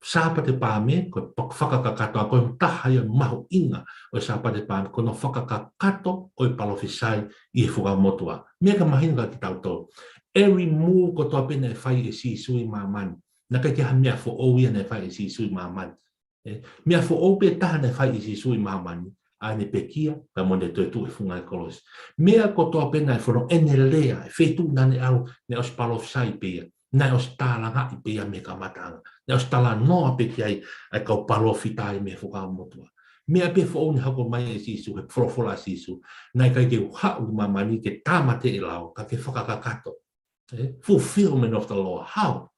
Sāpate Paame ko e pa-, fakakakato, ko e taha ia mahuʻinga ʻo e Sāpate Paame, ko hono fakakakato ʻo e palōfisai ʻi he Fuakava-Motuʻa. Meʻa ke mahino kiate kitautolu. Every move kotoa pē naʻe fai ʻe Sīsū ʻi māmani, naʻe ʻikai ke ha meʻa foʻou ia naʻe fai ʻe Sīsū ʻi māmani. ʻE, meʻa foʻou pē taha naʻe fai ʻe Sīsū ʻi māmani, ʻa ʻene pekia, pea mo ʻene toetuʻu he funga ʻo e kolosi. Meʻa kotoa pē naʻe fono ʻene lea, ʻi he feituʻu naʻa ne ʻalu, naʻe ʻosi palōfisai pē ia, naʻe ʻosi tālangaʻi pē ia mei he kamataʻanga, naʻe ʻosi talanoa pē ki ai ʻa e kau palōfita ʻi he Fuakava-Motuʻa. Meʻa pē foʻou naʻe hoko mai ʻe Sīsū, he folofola ʻa Sīsū, naʻe ʻikai ke u haʻu ʻi māmani ke tāmateʻi e lao, ka ke fakakakato. ʻE, fulfillment of the law. How?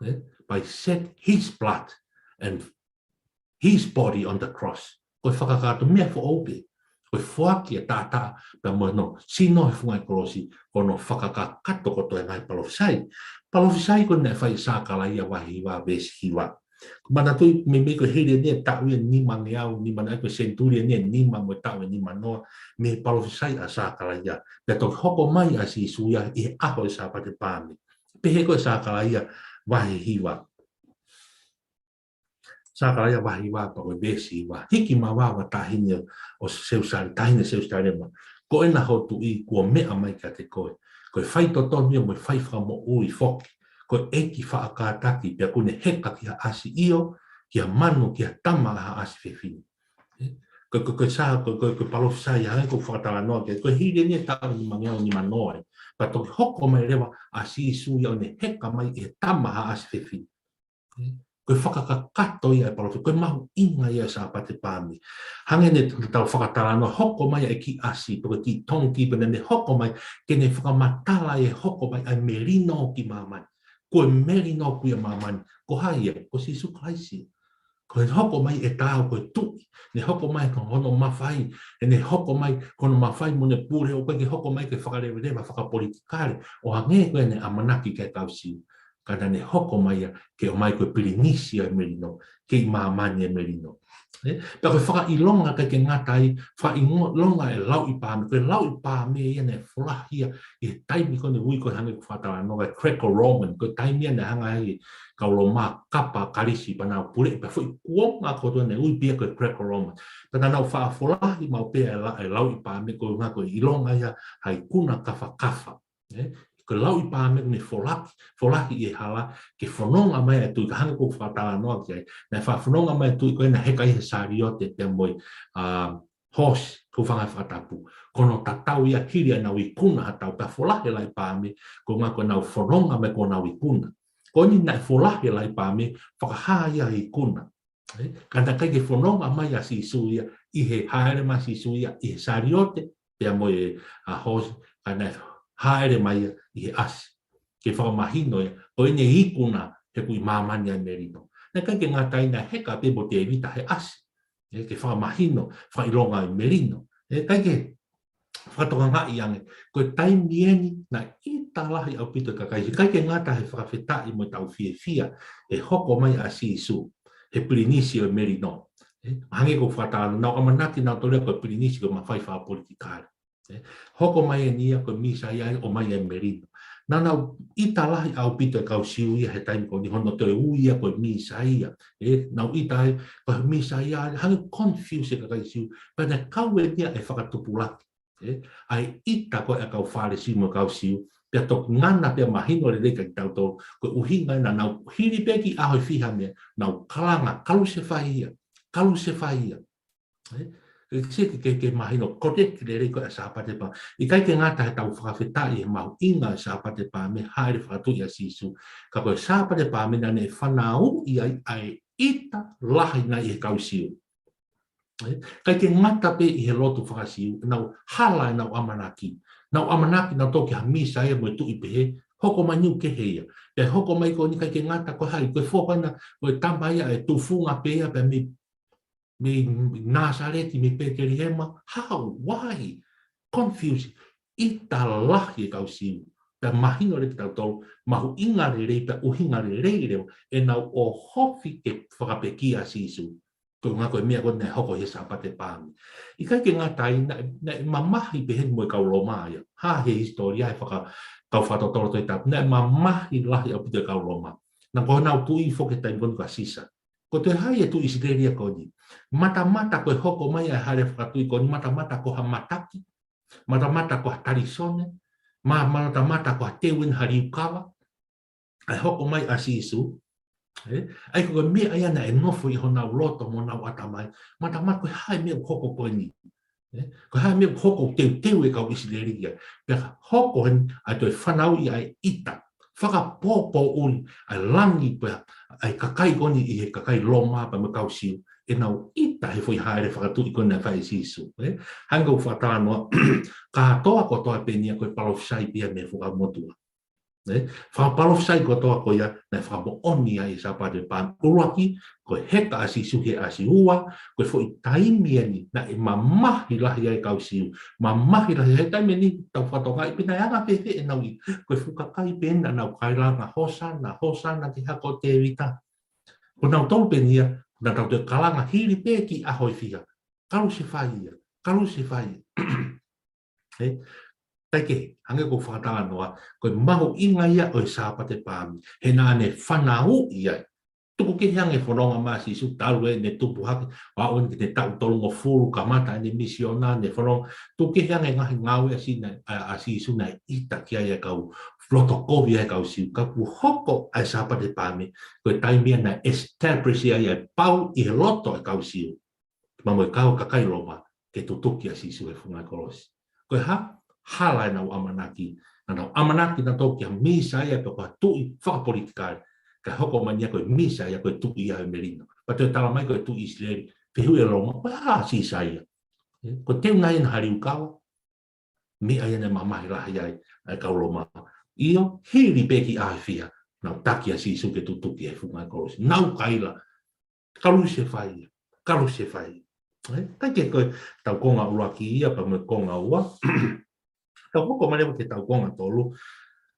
ʻE, by shed his blood and his body on the cross. Ko e fakakakato, meʻa foʻou pē. Ko e foaki e taʻataʻa pea mo hono sino he funga ʻo e kolosi, ko hono fakakakato kotoa e ngaahi palōfisai. Palōfisai ko ē naʻe fai ʻe Sākalaia vahe hiva veesi hiva. Ko e manatuʻi meimei ko e hili eni e taʻu ʻe nimangeau, nima, naʻe ko e senituli eni ʻe nima mo e taʻu ʻe nimanoa, mei he palōfisai ʻa Sākalaia. Pea toki hoko mai ʻa Sīsū ia ʻi he ʻaho ʻo e Sāpate Paame. Pehē ko ē Sākalaia vahe hiva. Sākalaia vahe hiva pea ko e veesi hiva. Hiki mavava taʻahine ʻo Selusa-, taʻahine Selusalema. Ko ena ho Tuʻi kuo meʻa mai kiate koe. Ko e faitotonu ia mo e faifakamoʻui foki. Ko e ʻEiki faʻa kātaki pea kuo ne heka ki ha ʻasi ʻio, ki ha manu, ki ha tama ʻa ha ʻasi fefine. ʻE? Ko, ko, ko e sā, ko, ko, ko e palōfisai, hangē ko e fakatalanoa ki ai, ko e hili eni e taʻu ʻe nimangeau nimanoa ē. Pea toki hoko mai leva ʻa Sīsū ia ʻo ne heka mai ʻi he tama ʻa ha ʻasi fefine. ʻE? Ko e fakakakato ia ʻa e palōfita, ko e mahuʻinga ia ʻo e Sāpate Paame. Hangē ne tau fakatalanoa, hoko mai ʻa e kiʻi ʻasi, pe ko e kiʻi tongi, pea ne hoko mai ke ne fakamatala e hoko mai ʻa e melino ki māmani. Ko e melino ko ia ʻa māmani, ko hai ia? Ko Sīsū Kalaisi. Ko e hoko mai ʻe taau ko e Tuʻi, ne hoko mai ko hono mafai, ʻene hoko mai ko hono mafai mo ʻene pule, ʻoku ʻikai ke hoko mai ke fakaleveleva fakapolitikale, ʻo hangē ko ia ne ʻamanaki ki ai e kau Siu. Ka naʻa ne hoko mai ia ke ʻomai ko e pilinisi ʻo e melino, kei māmani e melino. ʻE, pea ko e fakaʻilonga ʻikai ke ngata ai, fakaʻilonga e lauʻi paame, ko e lauʻi paame ia naʻe folahi ia ʻi he taimi ko eni ui ko e hangē ko e fakatalanoa ko e Greco-Roman, ko e taimi ia naʻe hanga ai e kau Loma ʻo kapa Kalisi pea nau puleʻi pea foʻi kuonga kotoa naʻe ui pē ia ko e Greco-Roman. Pea naʻa nau faʻa folahi maʻu pē e la-, e lauʻi paame ko e ʻuhinga ko e ʻilonga ia ha ikuna kafakafa. ʻE, ko e lauʻi paame ko eni folaki, folahi ʻi he hala ke fononga mai ʻa e tuʻi, ka hangē ko e fakatalanoa ki ai, naʻe faʻa fononga mai e tuʻi ko ē naʻe heka ʻi he saliote pea mo e, ʻa, hoosi, ko e hūfanga he fakatapu. Ko hono tatau ia hili ʻenau ikuna ha taha pea folahi e lauʻi paame, ko e ʻuhinga ko ʻenau fononga mai ko honau ikuna. Ko eni naʻe folahi e lauʻi paame, fakahā ia e ikuna. ʻE, ka naʻe ʻikai ke fononga mai ʻa Sīsū ia ʻi he hāʻele mai ʻa Sīsū ia ʻi he saliote, pea mo e, ʻa, hoosi, ka naʻe hāʻele mai ia ʻi he ʻasi. Ke fakamahino ia, ko ʻene ikuna he ko e ʻi māmani ʻa e melino. Naʻe ʻikai ke ngata ai, naʻe heka pē mo Tēvita he ʻasi. ʻE, ke fakamahino, fakaʻilonga e melino. ʻE, ʻikai ke fakatokangaʻi ange, ko e taimi eni naʻe ʻita lahi ʻaupito e kakai Siu, ʻikai ke ngata he fakafetaʻi mo e tau fiefia he hoko mai ʻa Sīsū, he pilinisi ʻo e melino. ʻE, hangē ko e fakatalanoa, naʻa nau ʻamanaki nautolu ia ko e pilinisi ko e mafai fakapolitikale. ʻE, hoko mai eni ia ko e Mīsaia ia ʻo ʻomai e melino. Naʻa nau ʻita lahi ʻaupito e kau Siu ia he taimi ko eni hono toe ui ia ko e Mīsaia. ʻE, nau ʻita ai ko e Mīsaia, hangē confuse e kakai Siu, pea naʻe kau eni ia e fakatupulaki. ʻE, ʻa e ʻita ko ē ʻa e kau Fālesi mo e kau Siu, pea toki ngana pea mahino lelei kiate kitautolu, ko e ʻuhinga naʻa nau hili pē kiʻi ʻaho ʻe fiha mei ai, nau kalanga, kalusefai ia, kalusefai ia. ʻE, ke, ke, ke, ke mahino, ko e teki lelei ko ē ʻa e Sāpate Paame. ʻIkai ke ngata he tau fakafetaʻi he mahuʻinga ʻo e Sāpate Paame, hāʻele fakatuʻi ʻa Sīsū. Ka ko e Sāpate Paame naʻa ne fanauʻi ai ʻa e ʻita lahi naʻe ʻi he kau Siu. ʻE, ʻikai ke ngata pē ʻi he lotu faka-Siu, ʻenau hala ʻenau ʻamanaki. Nau ʻamanaki nautolu ki ha Mīsaia mo e tuʻi pehē, hoko mai niu kehe ia. Pea hoko mai ko eni ʻikai ke ngata ko hai, ko e foha ena, ko e tama ia ʻe tufunga pē ia, pea mei, mei Nāsaleti, mei Petelihema, how, why? Confuse. ʻIta lahi e kau Siu. Pea mahino lelei kiate kitautolu, mahuʻinga lelei, pea ʻuhinga lelei leva, ʻenau ʻohofi ke fakapekia ʻa Sīsū. Ko e ʻuhinga ko e meʻa ko ē naʻe hoko he Sāpate Paame. ʻIkai ke ngata ai, naʻe, naʻe mamahi pehē ni mo e kau Loma ia. Hā he hisitōlia he faka-, kau fakatotolo Tohi Tapu. Naʻe mamahi lahi ʻaupito e kau Loma. Naʻa ko honau tuʻi foki he taimi ko eni ko Sisa. Ko e toe hai e tuʻi ʻIsileli ia ko eni? Matamata ko e hoko mai ʻa e hāʻele fakatuʻi ko eni, matamata ko ha mataki, matamata ko ha talisone, ma-, matamata ko ha teu ʻi ha liukava, ʻa e hoko mai ʻa Sīsū. ʻE, ʻa ia ko e meʻa ia naʻe nofo ʻi honau loto mo honau ʻatamai. Matamata ko e hā e meʻa ʻoku hoko ko eni. ʻE, ko e hā e meʻa ʻoku hoko, teuteu e kau ʻIsileli ia. Pea ka hoko heni ʻa e toe fanauʻi ʻa e ʻita. Fakapōpōʻuli ʻa e langi pea ʻa e kakai ko eni ʻi he kakai Loma pea mo e kau Siu. ʻEnau ʻita he foʻi hāʻele fakatuʻi ko eni naʻe fai ʻe Sīsū. ʻE, hangē ko e fakatalanoa, kātoa kotoa pē eni ia ko e palōfisai pē ia mei he Fuakava Motuʻa. ʻE, fakapalōfisai kotoa ko ia, naʻe fakamoʻoni ai ʻi he Sāpate Paame. ʻUluaki, ko e heka ʻa Sīsū he ʻasi. Ua, ko e foʻi taimi eni, naʻe mamahi lahi ai e kau Siu. Mamahi lahi ai he taimi eni, tau fakatokangaʻi pē naʻe anga fēfē ʻenau ʻita. Ko e fuʻu kakai pē eni naʻa nau kalanga, Hōsana, Hōsana ki he Hako ʻo Tēvita. Ko nautolu pē eni ia, naʻa nau toe kalanga hili pē kiʻi ʻaho ʻe fiha. Kalusefai ia, kalusefai ia. ʻE, ʻikai ke, hangē ko e fakatalanoa, ko e mahuʻinga ia ʻo e Sāpate Paame, he naʻa ne fanauʻi ai. Tuku kehe ange e fononga mai ʻa Sīsū talu ʻene tupu hake, ʻo aʻu eni ki he taʻu tolungofulu, kamata ʻene misiona, ʻene fononga, tuku kehe ange e ngaahi ngāue ʻa Sī-, ʻa, ʻa Sīsū naʻe ʻita ki ai e kau, loto kovi ai e kau Siu, ka kuo hoko ʻa e Sāpate Paame, ko e taimi ia naʻe establish ai e pau ʻi he loto e kau Siu. Pea mo e kau kakai Loma, ke tutuki ʻa Sīsū he funga kolosi. Ko e hā? Hala ʻenau ʻamanaki. Naʻa nau ʻamanaki nautolu ki ha Mīsaia pe ko ha tuʻi fakapolitikale. Kae hoko mai ia ko e Mīsaia, ko e tuʻi ia ʻo e melino. Pea toe tala mai ko e tuʻi ʻIsileli, fehuʻi ʻe Loma, ko e hā Sīsū ia? Ē, ko e teu nai ʻena haliu kava, meʻa ia naʻe mamahi lahi ai ʻa e kau Loma. ʻIo, hili pē ki ʻaho ʻe fiha, nau taki ʻa Sīsū ke tutuki he funga kolosi. Nau kaila, kalusefai ia, kalusefai ia. Ē, ʻikai ke ko e tau konga ʻuluaki ia, pea mo e konga ua. Tau hoko mai leva ki he tau konga tolu.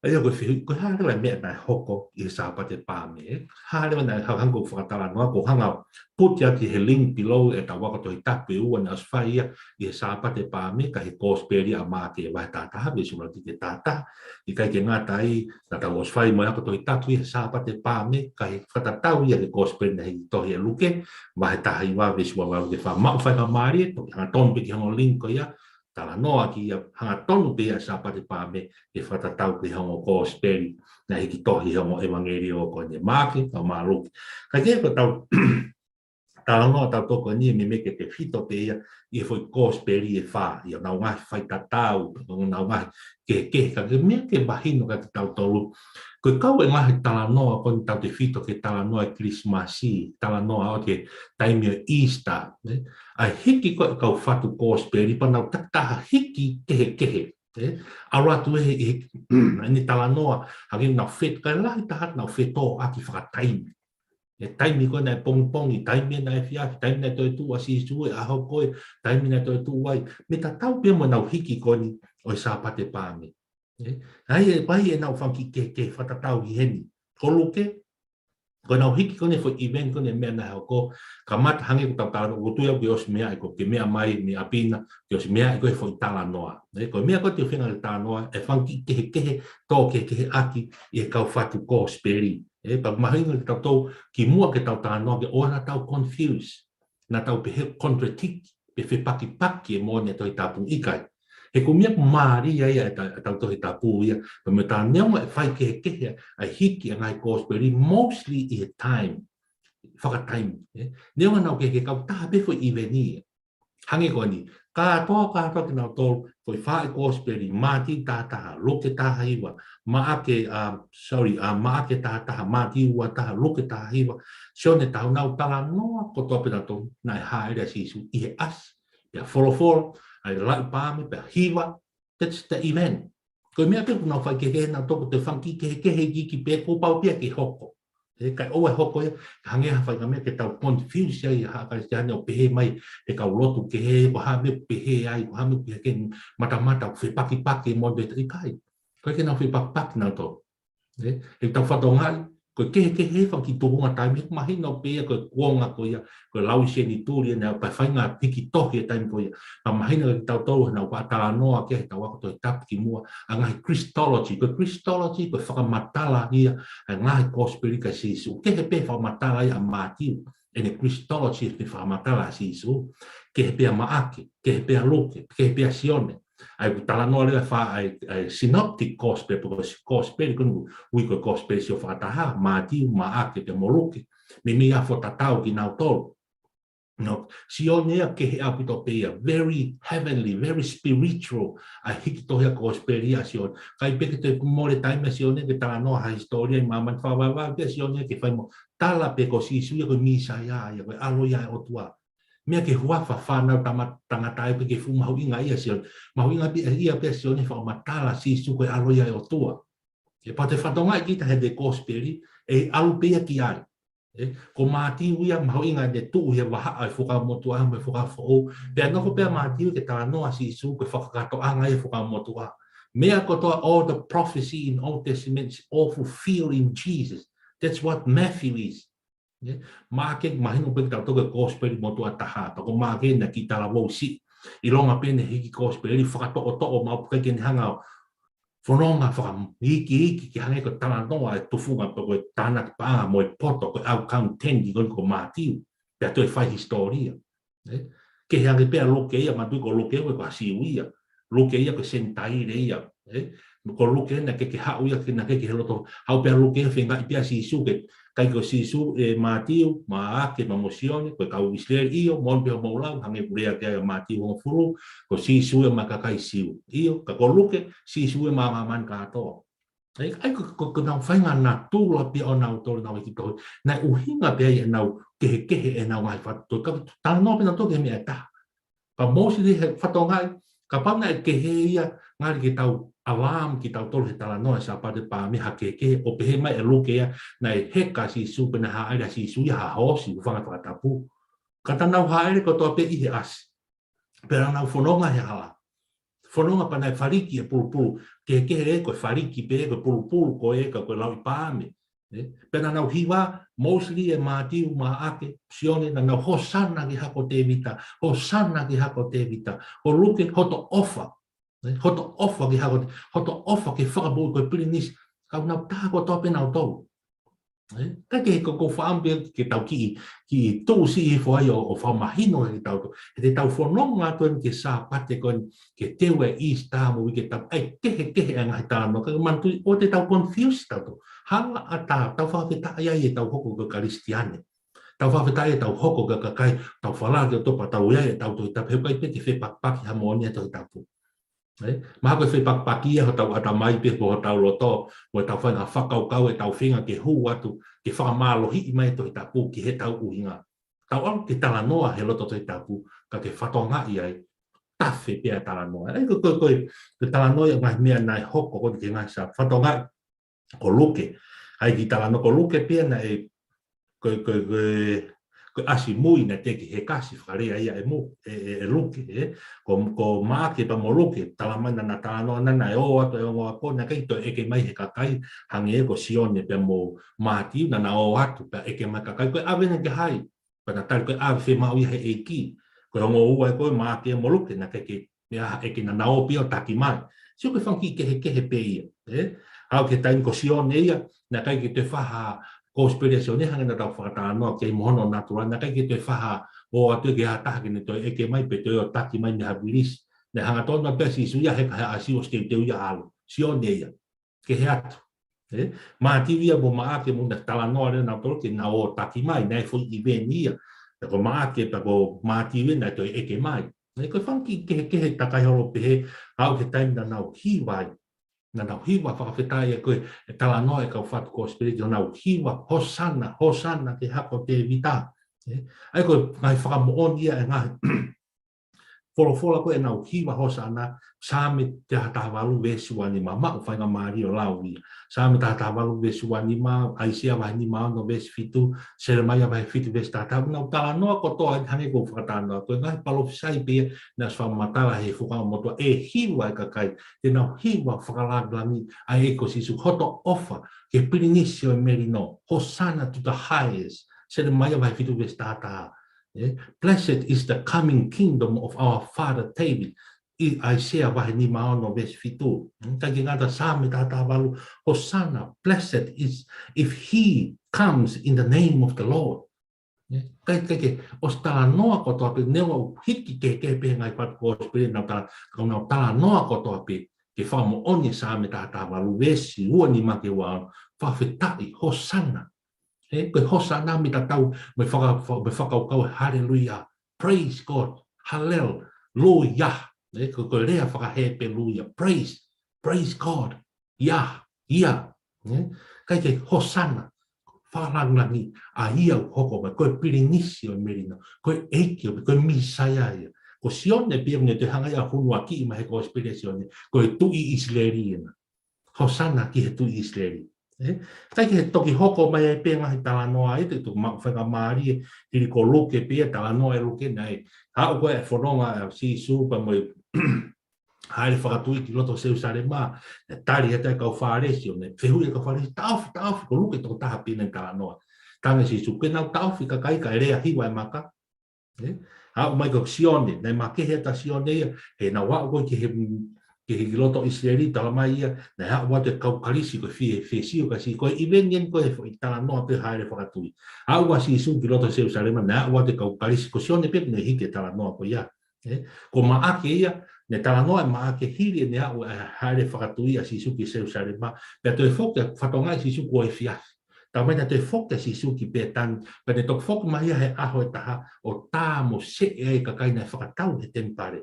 ʻA ia ko e fehuʻi, ko e hā leva e meʻa naʻe hoko ʻi he Sāpate Paame, ē? Hā leva naʻe hangē ko e fakatalanoa, ko e hanga ʻo put ia ki he link below ʻetau ako Tohi Tapu ʻe ua naʻe ʻosi fai ia ʻi he Sāpate Paame, ka ʻi he Kosipeli ʻa Maʻake vahe taha taha, veesi ua ki he taha taha. ʻIkai ke ngata ai, naʻa tau ʻosi fai mo e ako Tohi Tapu ʻi he Sāpate Paame, ka ʻi he fakatatau ia ki he Kosipeli naʻe hiki tohi ʻe Luke, vahe taha hiva, veesi ua valu ki he fā. Maʻu faingamālie, toki hangatonu pē ki he ongo link ko ia, talanoa ki ai hangatonu pē ia Sāpate Paame, ʻi he fakatatau ki he ongo Kosipeli naʻe hiki tohi he ongo ʻevangeliō ko eni, Maʻake, pea mo Luke. Ka ko e tau talanoa ʻatautolu ko eni, meimei ke tefito pē ia ʻi he foʻi Kosipeli ʻe fā, ʻi honau ngaahi faitatau, honau ngaahi kehekehe, ka ko e meʻa ke mahino kiate kitautolu, ko e kau e ngaahi talanoa ko eni tau tefito ki he talanoa ʻo e Kilisimasi, talanoa ʻo e taimi ʻo e Easter, ē? ʻA e hiki ko ē ʻa e kau fatu Kosipeli, pea nau takitaha hiki kehekehe, ē? ʻAlu atu ʻi he, ʻi he, ʻene talanoa, hangē nau fet-, kae lahi taha nau fetōʻaki fakataimi. ʻE taimi ko ē naʻe pongipongi, taimi naʻe efiafi, taimi naʻe toetuʻu ʻa Sīsū, ʻa e ʻaho ko ē, taimi naʻe toetuʻu ai. Mei tatau pē mo ʻenau hiki ko eni ʻo e Sāpate Paame. Ē? ʻA ia, ʻe pai ʻenau fanga kiʻi kehekehe fakatatau ʻi heni. Ko Luke, ko ʻenau hiki ko eni foʻi event ko eni meʻa naʻe hoko, kamata hangē ko ʻetau talanoa, ʻoku tui au ke ʻosi meaʻi ko ē, ke meʻa mai mei ʻapi na, ke ʻosi meaʻi ko ē foʻi talanoa. Ē, ko e meʻa ko ē te u feinga ke talanoa, ʻe fanga kiʻi kehekehe, tō kehekehe ʻaki ʻi he kau fatu Kosipeli. Ē, pea mahino kiate kitautolu, kimuʻa ke tau talanoa, ke ʻoua naʻa tau confuse, naʻa tau pehē contradict, pe fepakipaki e moʻoni e Tohi Tapu, ʻikai. He ko e meʻa ʻoku mālie ai ʻa e ta-, ʻetau Tohi Tapu ia, pea mo e tā neongo e faikehekehe ʻa e hiki ʻa e ngaahi Kosipeli, mostly ʻi he time, fakataimi, ē. Neongo naʻa nau kehekehe, kae taha pē foʻi event ia. Hangē ko eni, kātoa, kātoa kinautolu, foʻi fā ʻi he Kosipeli, Mātiu taha taha, Luke taha hiva, Maʻake, um, sorry, uh, Maʻake taha taha, Mātiu ua taha, Luke taha hiva, Sione taha ua, nau talanoa kotoa pē nautolu naʻe hāʻele ʻa Sīsū ʻi he ʻasi, pea folofola, ʻa e lauʻi paame, pea hiva, that's the event. Ko e meʻa pē ʻoku nau faikehekehe nautolu, ko e fanga kiʻi kehekehe iiki pē kuo pau pē ia ke hoko. Ē, kae ʻoua ʻe hoko ia, hangē ha faʻahinga meʻa ke tau confuse ai ha Kalisitiane ʻo pehē mai he kau lotu kehe, ko e hā e meʻa ʻoku pehē ai, ko e hā e meʻa ʻoku pehē ke matamata ʻoku fepakipaki mo e, ʻikai. ʻIkai ke nau fepakipaki nautolu. Ē, he tau fakatokangaʻi, ko e kehekehe e fanga kiʻi tuʻunga taimi, mahino pē ia ko e kuonga ko ia, ko e lau senituli ʻena, pea faʻahinga hiki tohi e taimi ko ia. Pea mahino kiate kitautolu, naʻa nau faʻa talanoa ki ai heʻetau ako Tohi Tapu kimuʻa, ʻa e ngaahi Christology, ko e Christology, ko e fakamatala ia ʻa e ngaahi Kosipeli kia Sīsū. Kehe pē fakamatala ia ʻa Mātiu, ʻene Christology, ʻene fakamatala ʻa Sīsū. Kehe pē ʻa Maʻake, kehe pē ʻa Luke, kehe pē ʻa Sione. ʻA ia ʻoku talanoa leva e fā, ʻa e, ʻa e synoptic gospel, pe ko e Kosipeli ko eni ʻoku ui ko e Kosipeli sio fakataha, Mātiu, Maʻake, pea mo Luke. Meimei ʻa e fakatatau kinautolu. No, Sione ia kehe ʻaupito pē ia, very heavenly, very spiritual, ʻa e hiki tohi ʻa e Kosipeli ʻa Sione. ʻIkai pē ke toe mole taimi ʻa Sione ke talanoa ha hisitōlia ʻi māmani, fakavaivai pē ʻa Sione ke fai mo tala pē ko Sīsū ia ko e Mīsaia ia, ko e ʻAlo ia ʻo e ʻOtua. Meʻa ke huafa fānau tama-, tangata ai pē ke fuʻu mahuʻinga ia Sione. Mahuʻinga pē ia pē Sione fakamatala Sīsū ko e ʻAlo ia ʻo e ʻOtua. ʻE pau te fakatokangaʻi kita he Kosipeli, ʻe ʻalu pē ia ki ai. Ē, ko Mātiu ia mahuʻinga ʻene tuʻu he vahaʻa ʻo e Fuakava Motuʻa mo e Fuakava Foʻou. Pea nofo pē ʻa Mātiu ke talanoa Sīsū ko e fakakātoanga ia ʻo e Fuakava Motuʻa. Meʻa kotoa, all the prophecy in Old Testament is all fulfilled in Jesus. That's what Matthew is. Ē, Maʻake mahino pē kiate kitautolu ko e Kosipeli motuʻa taha. Pea ko Maʻake naʻe kiʻi talavou siʻi. ʻIlonga pē ʻene hiki Kosipeli, fakatoʻotoʻo maʻu pē ke ne hanga ʻo fononga fakaikiiki ke hangē ko e talanoa e tufunga pe ko e tānaki paʻanga mo e poto ko e ʻau kauniteni ko eni ko Mātiu. Pea toe fai hisitōlia. Ē? Kehe ange pē ʻa Luke ia, manatuʻi ko Luke ko e, ko ha Siu ia. Luke ia ko e Senitaile ia. Ē? Ko Luke naʻe ʻikai ke haʻu ia, ke naʻe ʻikai ke he loto. Haʻu pē ʻa Luke ia feingaʻi pē ʻa Sīsū ke, ʻikai ko Sīsū ē Mātiu, Maʻake, pea mo Sione, ko e kau ʻIsileli, ʻio, moʻoni pē hoʻomou lau, hangē ko e lea ko ē ʻa Mātiu hongofulu, ko Sīsū ia maʻa e kakai Siu. ʻIo, ka ko Luke, Sīsū ia maʻa māmani kātoa. ʻA ia ko, ko, ko ʻenau faʻahinga natula pē ia ʻonautolu ʻenau ʻeikitohi. Naʻe ʻuhinga pē ia ʻenau kehekehe ʻenau ngaahi fatongia. Ka talanoa pē nautolu ki he meʻa ʻe taha. Pea mostly he fatongia, kapau naʻe kehe ia, ngali ke tau alarm kitautolu he talanoa ʻi he Sāpate Paame ha kehekehe, ʻo pehē mai ʻe Luke ia, naʻe heka ʻa Sīsū pea naʻe hāʻele ʻa Sīsū ia ha hoosi, hūfanga he fakatapu. Ka naʻa nau hāʻele kotoa pē ʻi he ʻasi. Pea naʻa nau fononga he hala. Fononga pea naʻe faliki e pulupulu. Kehekehe leva ko e faliki pē, ko e pulupulu ko ē, ka ko e lauʻi paame. ʻE? Pea naʻa nau hiva, mostly ʻe Mātiu, Maʻake, Sione, naʻa nau Hosana ki he Hako ʻo Tēvita, Hosana ki he Hako ʻo Tēvita. Ko Luke, hoto ʻofa. ʻE? Hoto ʻofa ki he Hako, hoto ʻofa ki he Fakamoʻui, ko e Pilinisi. Ka naʻa nau taha kotoa pē nautolu. ʻE? Ka ke ko, ko e fakaʻamu pē ke tau kiʻi, kiʻi tuʻusi hifo ai ʻo, ʻo fakamahino kiate kitautolu. He te tau fononga atu eni ki he Sāpate ko eni, ke teu e Easter mo e uike tapu, ʻa e kehekehe ʻa e ngaahi talanoa. Ka manatuʻi ʻoua te tau confuse tautolu. Hala ʻatā, tau fakafetaʻi ai ʻetau hoko ko e Kalisitiane. Tau fakafetaʻi ʻetau hoko ko e kakai, tau falala ki he ʻOtua pea tau ʻi ai ʻetau Tohi Tapu, he ʻoku ʻikai pē ke fepakipaki ha moʻoni ʻa e Tohi Tapu. ʻE? Mahalo ko e fepakipaki ia hotau ʻatamai pē pe hotau loto, mo ʻetau faʻahinga fakakaukau ʻetau feinga ke hū atu, ke fakamālohiʻi mai e Tohi Tapu ki heʻetau ʻuhinga. Tau ʻalu ke talanoa he loto Tohi Tapu, ka ke fatongiaʻi ai, tafe pē ʻa e talanoa. ʻA ia ko, ko, ko, ko e talanoa ia ngaahi meʻa naʻe hoko ko eni ki he ngaahi Sā, fatongia ko Luke. ʻA ia kiʻi talanoa ko Luke pē ia naʻe, ko, ko, ko, ko e ʻasi mui naʻe teʻeki heka, siʻi fakalea ia ʻe Mu-, ʻe, ʻe, ʻe Luke, ʻe. Ko, ko Maʻake pea mo Luke, talamai naʻa na talanoa naʻa na ō atu e ongo ako, naʻe ʻikai toe ʻeke mai he kakai, hangē ko Sione pea mo Mātiu, naʻa na ō atu pea ʻeke mai kakai, ko e ʻave eni ki hai. Pea na tali ko e ʻave fiemaʻu ia he ʻEiki. Ko e ongo ua ē ko Maʻake mo Luke, naʻe ʻikai ke meʻa ha ʻeke, naʻa na ō pē ia ʻo taki mai. Sio ko e fanga kiʻi kehekehe pē ia, ʻe? Aʻu ki he taimi ko Sione ia, naʻe ʻikai ke toe fai ha kosipeli ʻa Sione hangē naʻa tau fakatalanoa ki ai mo hono natula, naʻe ʻikai ke toe fai ha ō atu ki ha taha ke ne toe ʻeke mai pe toe ō ʻo taki mai mei ha vilisi. Naʻe hangatonu pē ʻa Sīsū ia ʻo heka he ʻasi ʻosi teuteu ia ʻo ʻalu. Sione ia. Kehe atu. ʻE? Mātiu ia mo Maʻake mo na talanoa leva nautolu ke na ō ʻo taki mai, naʻe foʻi ʻiveni ia. Pea ko Maʻake pea ko Mātiu ia naʻe toe ʻeke mai. ʻE, ko e fanga kiʻi kehekehe takai holo pehē, aʻu ki he taimi naʻa nau hiva ai. Naʻa nau hiva fakafetaʻi ʻa e ko e talanoa e kau fatu kosipeli ki honau hiva, Hosana, Hosana ki he Hako ʻo Tēvita. ʻE? ʻA ia ko e ngaahi fakamoʻoni ia e ngaahi folofola ko ē ʻenau hiva Hosana, Saame taha taha valu veesi ua nima, maʻu faingamālie ʻo lau ia. Saame taha taha valu veesi ua nima, ʻAisea vahe nima ono veesi fitu, Selemaia vahe fitu veesi taha taha, nau talanoa kotoa hangē ko e fakatalanoa, ko e ngaahi palōfisai pē ia naʻe ʻosi fakamatala he Fuakava Motuʻa ʻe hiva e kakai, te nau hiva fakalāngilangiʻi ʻa e ʻEiki ko Sīsū, hoto ʻofa ki he Pilinisi ʻo e Melino, Hosanna to the highest, Selemaia vahe fitu veesi taha taha. ʻE, Blessed is the coming kingdom of our father David. ʻI ʻAisea vahe nima ono veesi fitu. ʻIkai ke ngata, Saame taha taha valu, Hosanna, blessed is if he comes in the name of the Lord. ʻE, ʻikai, ʻikai ke, ʻosi talanoa kotoa pē, neongo ʻoku hiki kehekehe pē he ngaahi fatu kosipeli naʻa nau tala, ka naʻa nau talanoa kotoa pē ke fakamoʻoni e Saame taha taha valu veesi ua nima ki he ua ono, fakafetaʻi, Hosanna. ʻE, ko e Hosana mei tatau mo e faka-, mo e fakakaukau Haleluia. Praise God. Hallelujah. ʻE, ko, ko e lea faka-Hepelū ia. Praise. Praise God. Ia. Ia. ʻE, ʻikai ke Hosana. Fakalāngilangiʻi ʻa ia ʻoku hoko mai. Ko e Pilinisi ʻo e Melino. Ko e ʻEiki ʻo, ko e Mīsaia ia. Ko Sione pē ia naʻe toe hanga ia ʻo hunuakiʻi mai he kosipeli ʻa Sione. Ko e Tuʻi ʻIsileli ena. Hosana ki he Tuʻi ʻIsileli. ʻE? ʻIkai ke toki hoko mai ai pē ngaahi talanoa ʻe taha, toki maʻu faingamālie, hili ko Luke pē ia, talanoa ʻe Luke naʻe aʻu ko ē ʻa e fononga ʻa Sīsū pea mo e hāʻele fakatui ki loto Selusalema, naʻe tali atu e kau Fālesi, ʻo ne fehuʻi e kau Fālesi, taʻofi, taʻofi, ko Luke tokotaha pē naʻe talanoa. Talaange ʻe Sīsū, ʻoku nau taʻofi kakai kae lea hiva e maka, ʻE? Aʻu mai ko Sione, naʻe makehe atu ʻa Sione ia, he naʻe aʻu ko ē ki he, ki he ki loto ʻIsileli, talamai ia, naʻe aʻu atu e kau Kalisi ko e fie, fie sio ka si, ko e ʻiveni eni ko e foʻi talanoa pē hāʻele fakatui. Aʻu ʻa Sīsū ki loto Selusalema, naʻe aʻu atu e kau Kalisi, ko Sione pē naʻe hiki e talanoa ko ia. ʻE? Ko Maʻake ia, naʻe talanoa ʻe Maʻake hili ʻene aʻu e hāʻele fakatui ʻa Sīsū ki Selusalema, pea toe foki e fatongia ʻa Sīsū kuo efiafi. Talamai naʻe toe foki ʻa Sīsū ki Pētani, pea ne toki foki mai ia he ʻaho ʻe taha ʻo tā mo seʻe ai e kakai naʻe fakatau he temipale.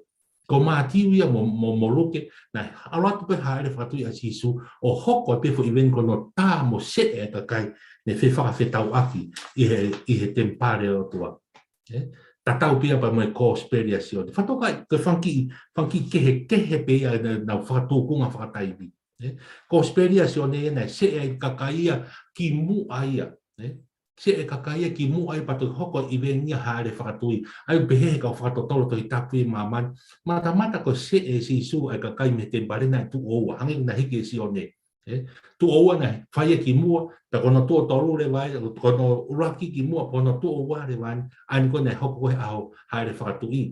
Ko Mātiu ia mo, mo, mo Luke, naʻe ʻalu atu pē haʻele fakatuʻi ʻa Sīsū, ʻo hoko pē foʻi ʻiveni ko hono tā mo seʻe e kakai ne fefakafetauʻaki ʻi he, ʻi he temipale ʻo e ʻOtua. ʻE, tatau pē ia pea mo e Kosipeli ʻa Sione. Fakatokangaʻi, ko e fanga kiʻi, fanga kiʻi kehekehe pē ia ʻenau fakatūkunga fakataimi. ʻE, Kosipeli ʻa Sione ia naʻe seʻe ai kakai ia ki muʻa ia. ʻE, seʻe kakai ia ki muʻa ia pea toki hoko ʻiveni ia haʻele fakatuʻi. ʻA ia ʻoku pehē he kau fakatotolo Tohi Tapu ʻi māmani, matamata ko e seʻe ʻe Sīsū ʻa e kakai mei he temipale naʻe tuʻo ua, hangē naʻe hiki ʻe Sione. ʻE, tuʻo ua naʻe fai ia ki muʻa, pea ko hono tuʻo tolu leva ia, ko hono ʻuluaki ki muʻa, ko hono tuʻo ua leva ia, ʻa ia ko ē naʻe hoko ko ē he ʻaho haʻele fakatuʻi.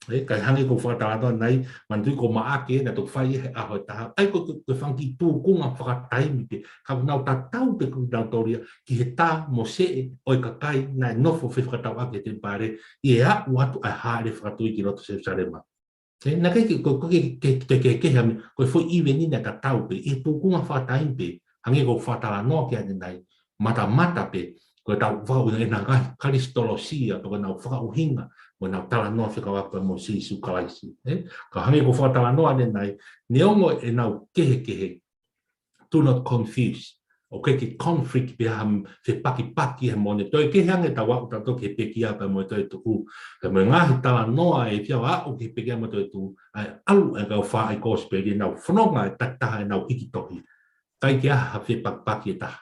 ʻE, kae hangē ko e fakatalanoa ʻanenai, manatuʻi ko Maʻake, naʻe toki fai ia he ʻaho ʻe taha. ʻA ia ko e, ko e fanga kiʻi tūkunga fakataimi pē, ka ʻoku nau tatau pē ko ʻenau tōlia ki he tā mo seʻe ʻo e kakai naʻe nofo fefakatauʻaki he temipale, ʻi he aʻu atu ʻa e haʻele fakatuʻi ki loto Selusalema. ʻE, naʻe ʻikai ke, ko, ko ke, ke, ke, ke, ke, hame, ko e foʻi ʻiveni naʻe tatau pē, ʻi he tūkunga fakataimi pē, hangē ko e fakatalanoa ki ai ʻanenai, matamata pē, ko ʻetau vau na ʻenau ngaahi Kalisitolosia, pe ko ʻenau fakaʻuhinga, mo ʻenau talanoa fekauʻaki mo Sīsū Kalaisi. ʻE, ka hangē ko e fakatalanoa ʻanenai, neongo ʻenau kehekehe, do not confuse. ʻOku ʻikai ke conflict pe ha fepakipaki he moʻoni. Toe kehe ange ʻetau aʻu tautolu ki he pekia pea mo e toetuʻu. Pea mo e ngaahi talanoa ʻe fiha ʻo aʻu ki he pekia mo e toetuʻu. ʻA ia ʻalu e kau fai Kosipeli ʻenau fononga ʻe takitaha ʻenau hiki tohi. ʻIkai ke ʻi ai ha fepakipaki ʻe taha.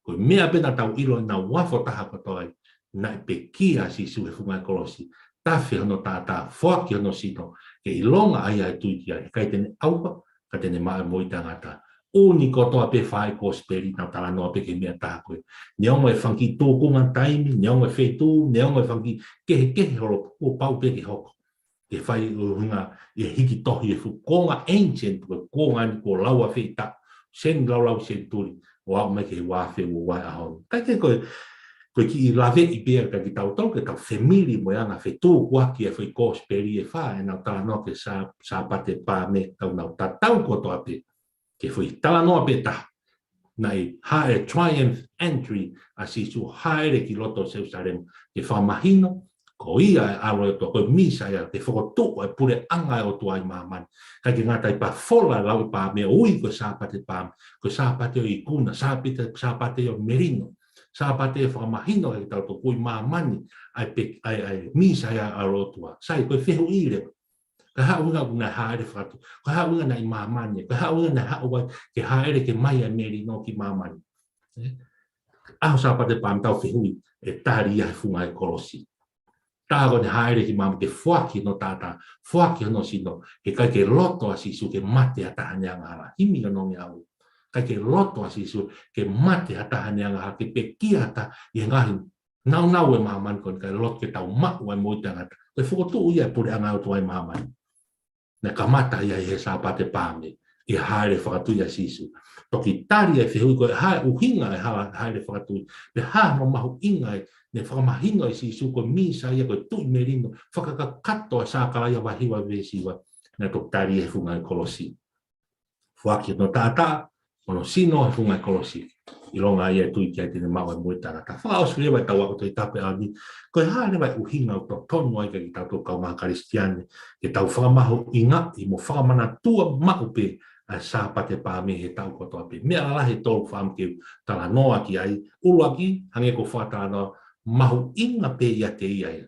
Ko e meʻa pē naʻa tau ʻilo ʻenau uafo taha kotoa ai. Naʻe pekia ʻa Sīsū he funga e kolosi. Tafe hono taʻataʻa, foaki hono sino. Ke ʻilonga ʻa ia ʻe tui ki ai. ʻIkai te ne ʻauha, ka te ne maʻu e moʻui taʻengata. ʻUni kotoa pē fai Kosipeli ʻenau talanoa pē ki he meʻa taha ko ē. Neongo e fanga kiʻi tūkunga taimi, neongo e feituʻu, neongo e fanga kiʻi kehekehe holo, kuo pau pē ke hoko. Ke fai ʻuhinga ʻi he hiki tohi e fuʻu konga ancient, ko e konga ni kuo lau afe ʻi taʻu, sen-, laulau senituli, ʻo aʻu mai ki he ua afe ua ua ʻaho ni. ʻIkai ke ko e, ko e kiʻi laveʻi pē ia kia kitautolu, ke tau familiar mo e anga fetukuaki e foʻi Kosipeli ʻe fā, ʻenau talanoa ki he Sā-, Sāpate Paame, ka ʻoku nau tatau kotoa pē. Ki he foʻi talanoa pē taha. Naʻe haʻele triumph entry ʻa Sīsū haʻele ki loto Selusalema. Ke fakamahino, ko ia e ʻAlo ʻo e ʻOtua, ko e Mīsaia, ke fokotuʻu e puleʻanga ʻo e ʻOtua ʻi māmani. ʻIkai ke ngata ai pea fola e lau ʻa e Paame ʻo ui ko e Sāpate Paame, ko e Sāpate ʻo e ikuna, Sāpate, Sāpate ʻo e melino, Sāpate ʻe fakamahino kia kitautolu ko ē ʻi māmani, ʻa e pe-, ʻa e, ʻa e Mīsaia ʻAlo ʻo e ʻOtua. Sai, ko e fehuʻi leva. Ko e hā e ʻuhinga ʻoku ne haʻele fakatuʻi. Ko e hā e ʻuhinga naʻe ʻi māmani. Ko e hā e ʻuhinga naʻe haʻu ai ke haʻele ke mai ʻa e melino ki māmani. ʻE? ʻAho Sāpate Paame tau fehuʻi, ʻe tali ia he funga e kolosi. Tā ko ʻene haʻele ki māmani ke foaki hono taʻataʻa, foaki hono sino, he ʻikai ke loto ʻa Sīsū ke mate ha taha ʻi heʻene angahala. Himi ʻa e nongi au. ʻIkai ke loto ʻa Sīsū ke mate ha taha ʻi heʻene angahala, ke pekia ha taha ʻi he ngaahi naunau ʻo e māmani ko eni, kae loto ke tau maʻu ʻa e moʻui taʻengata. Ko e fokotuʻu ia e puleʻanga ʻo e ʻOtua ʻi māmani. Naʻe kamata ia ʻi he Sāpate Paame, ʻi he haʻele fakatuʻi ʻa Sīsū. Toki tali e fehuʻi ko e hā e ʻuhinga e hala-, haʻele fakatuʻi. Pe hā hono mahuʻinga ʻene fakamahino ʻe Sīsū ko e Mīsaia, ko e Tuʻi Melino, fakakakato ʻa Sākalaia vahe hiva veesi hiva. Naʻe toki tali he funga e kolosi. Foaki hono taʻataʻa, mo hono sino he funga e kolosi. ʻIlonga ia ʻe tui ki ai te ne maʻu e moʻui taʻengata. Fakaʻosi leva ʻetau ako Tohi Tapu ʻaho ni. Ko e hā leva e ʻuhinga ʻoku totonu ai kia kitautolu kaungā Kalisitiane, ke tau fakamahuʻingaʻi mo fakamanatua maʻu pē ʻa e Sāpate Paame he taʻu kotoa pē. Meʻa lalahi ʻe tolu ʻoku ou fie talanoa ki ai. ʻUluaki, hangē ko e fakatalanoa, mahuʻinga pē ʻiate ia ia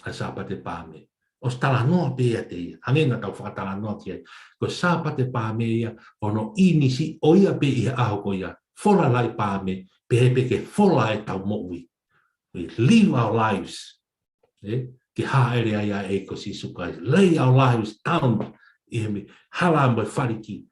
ʻa e Sāpate Paame. ʻOsi talanoa pē ʻiate ia. Hangē naʻa tau fakatalanoa ki ai. Ko e Sāpate Paame ia, ko hono ʻinisi ʻo ia pē ʻi he ʻaho ko ia. Fola e lau ʻa e Paame, pehē pē ke fola ʻetau moʻui. We live our lives. ʻE? Ke haʻele ai ʻa e ʻEiki ko Sīsū Kalaisi. Lay our lives down ʻi he meʻa, hala mo e fāliki.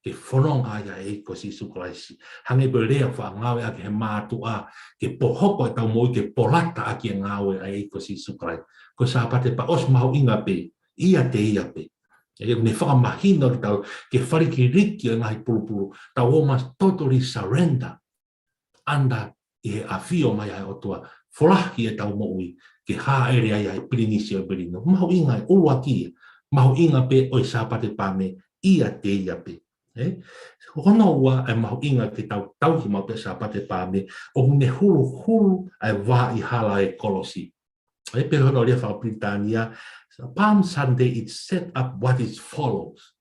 Ke fononga ai ʻa e ʻEiki ko Sīsū Kalaisi. Hangē pē ko e lea ʻoku faʻa ngāueʻaki he mātuʻa, ke po-, hoko ʻetau moʻui ke polata ʻaki e ngāue ʻa e ʻEiki ko Sīsū Kalaisi. Ko e Sāpate Paame ʻosi mahuʻinga pē, ʻiate ia pē. ʻE, ne fakamahino kitautolu, ke fāliki liki e ngaahi pulupulu, tau almost totally surrender under ʻi he ʻafio mai ʻa e ʻOtua, folahi ʻetau moʻui, ke haʻele ai ʻa e Pilinisi ʻo e Melino. Mahuʻinga e ʻuluaki ia, mahuʻinga pē ʻo e Sāpate Paame ʻiate ia pē. ʻE? Ko hono ua e mahuʻinga ke tau tauhi maʻu pē Sāpate Paame, ʻoku ne huluhulu ʻa e vaʻa hala e kolosi. ʻE, pehē hono lea fakapilitānia, Palm Sunday, it set up what is follows.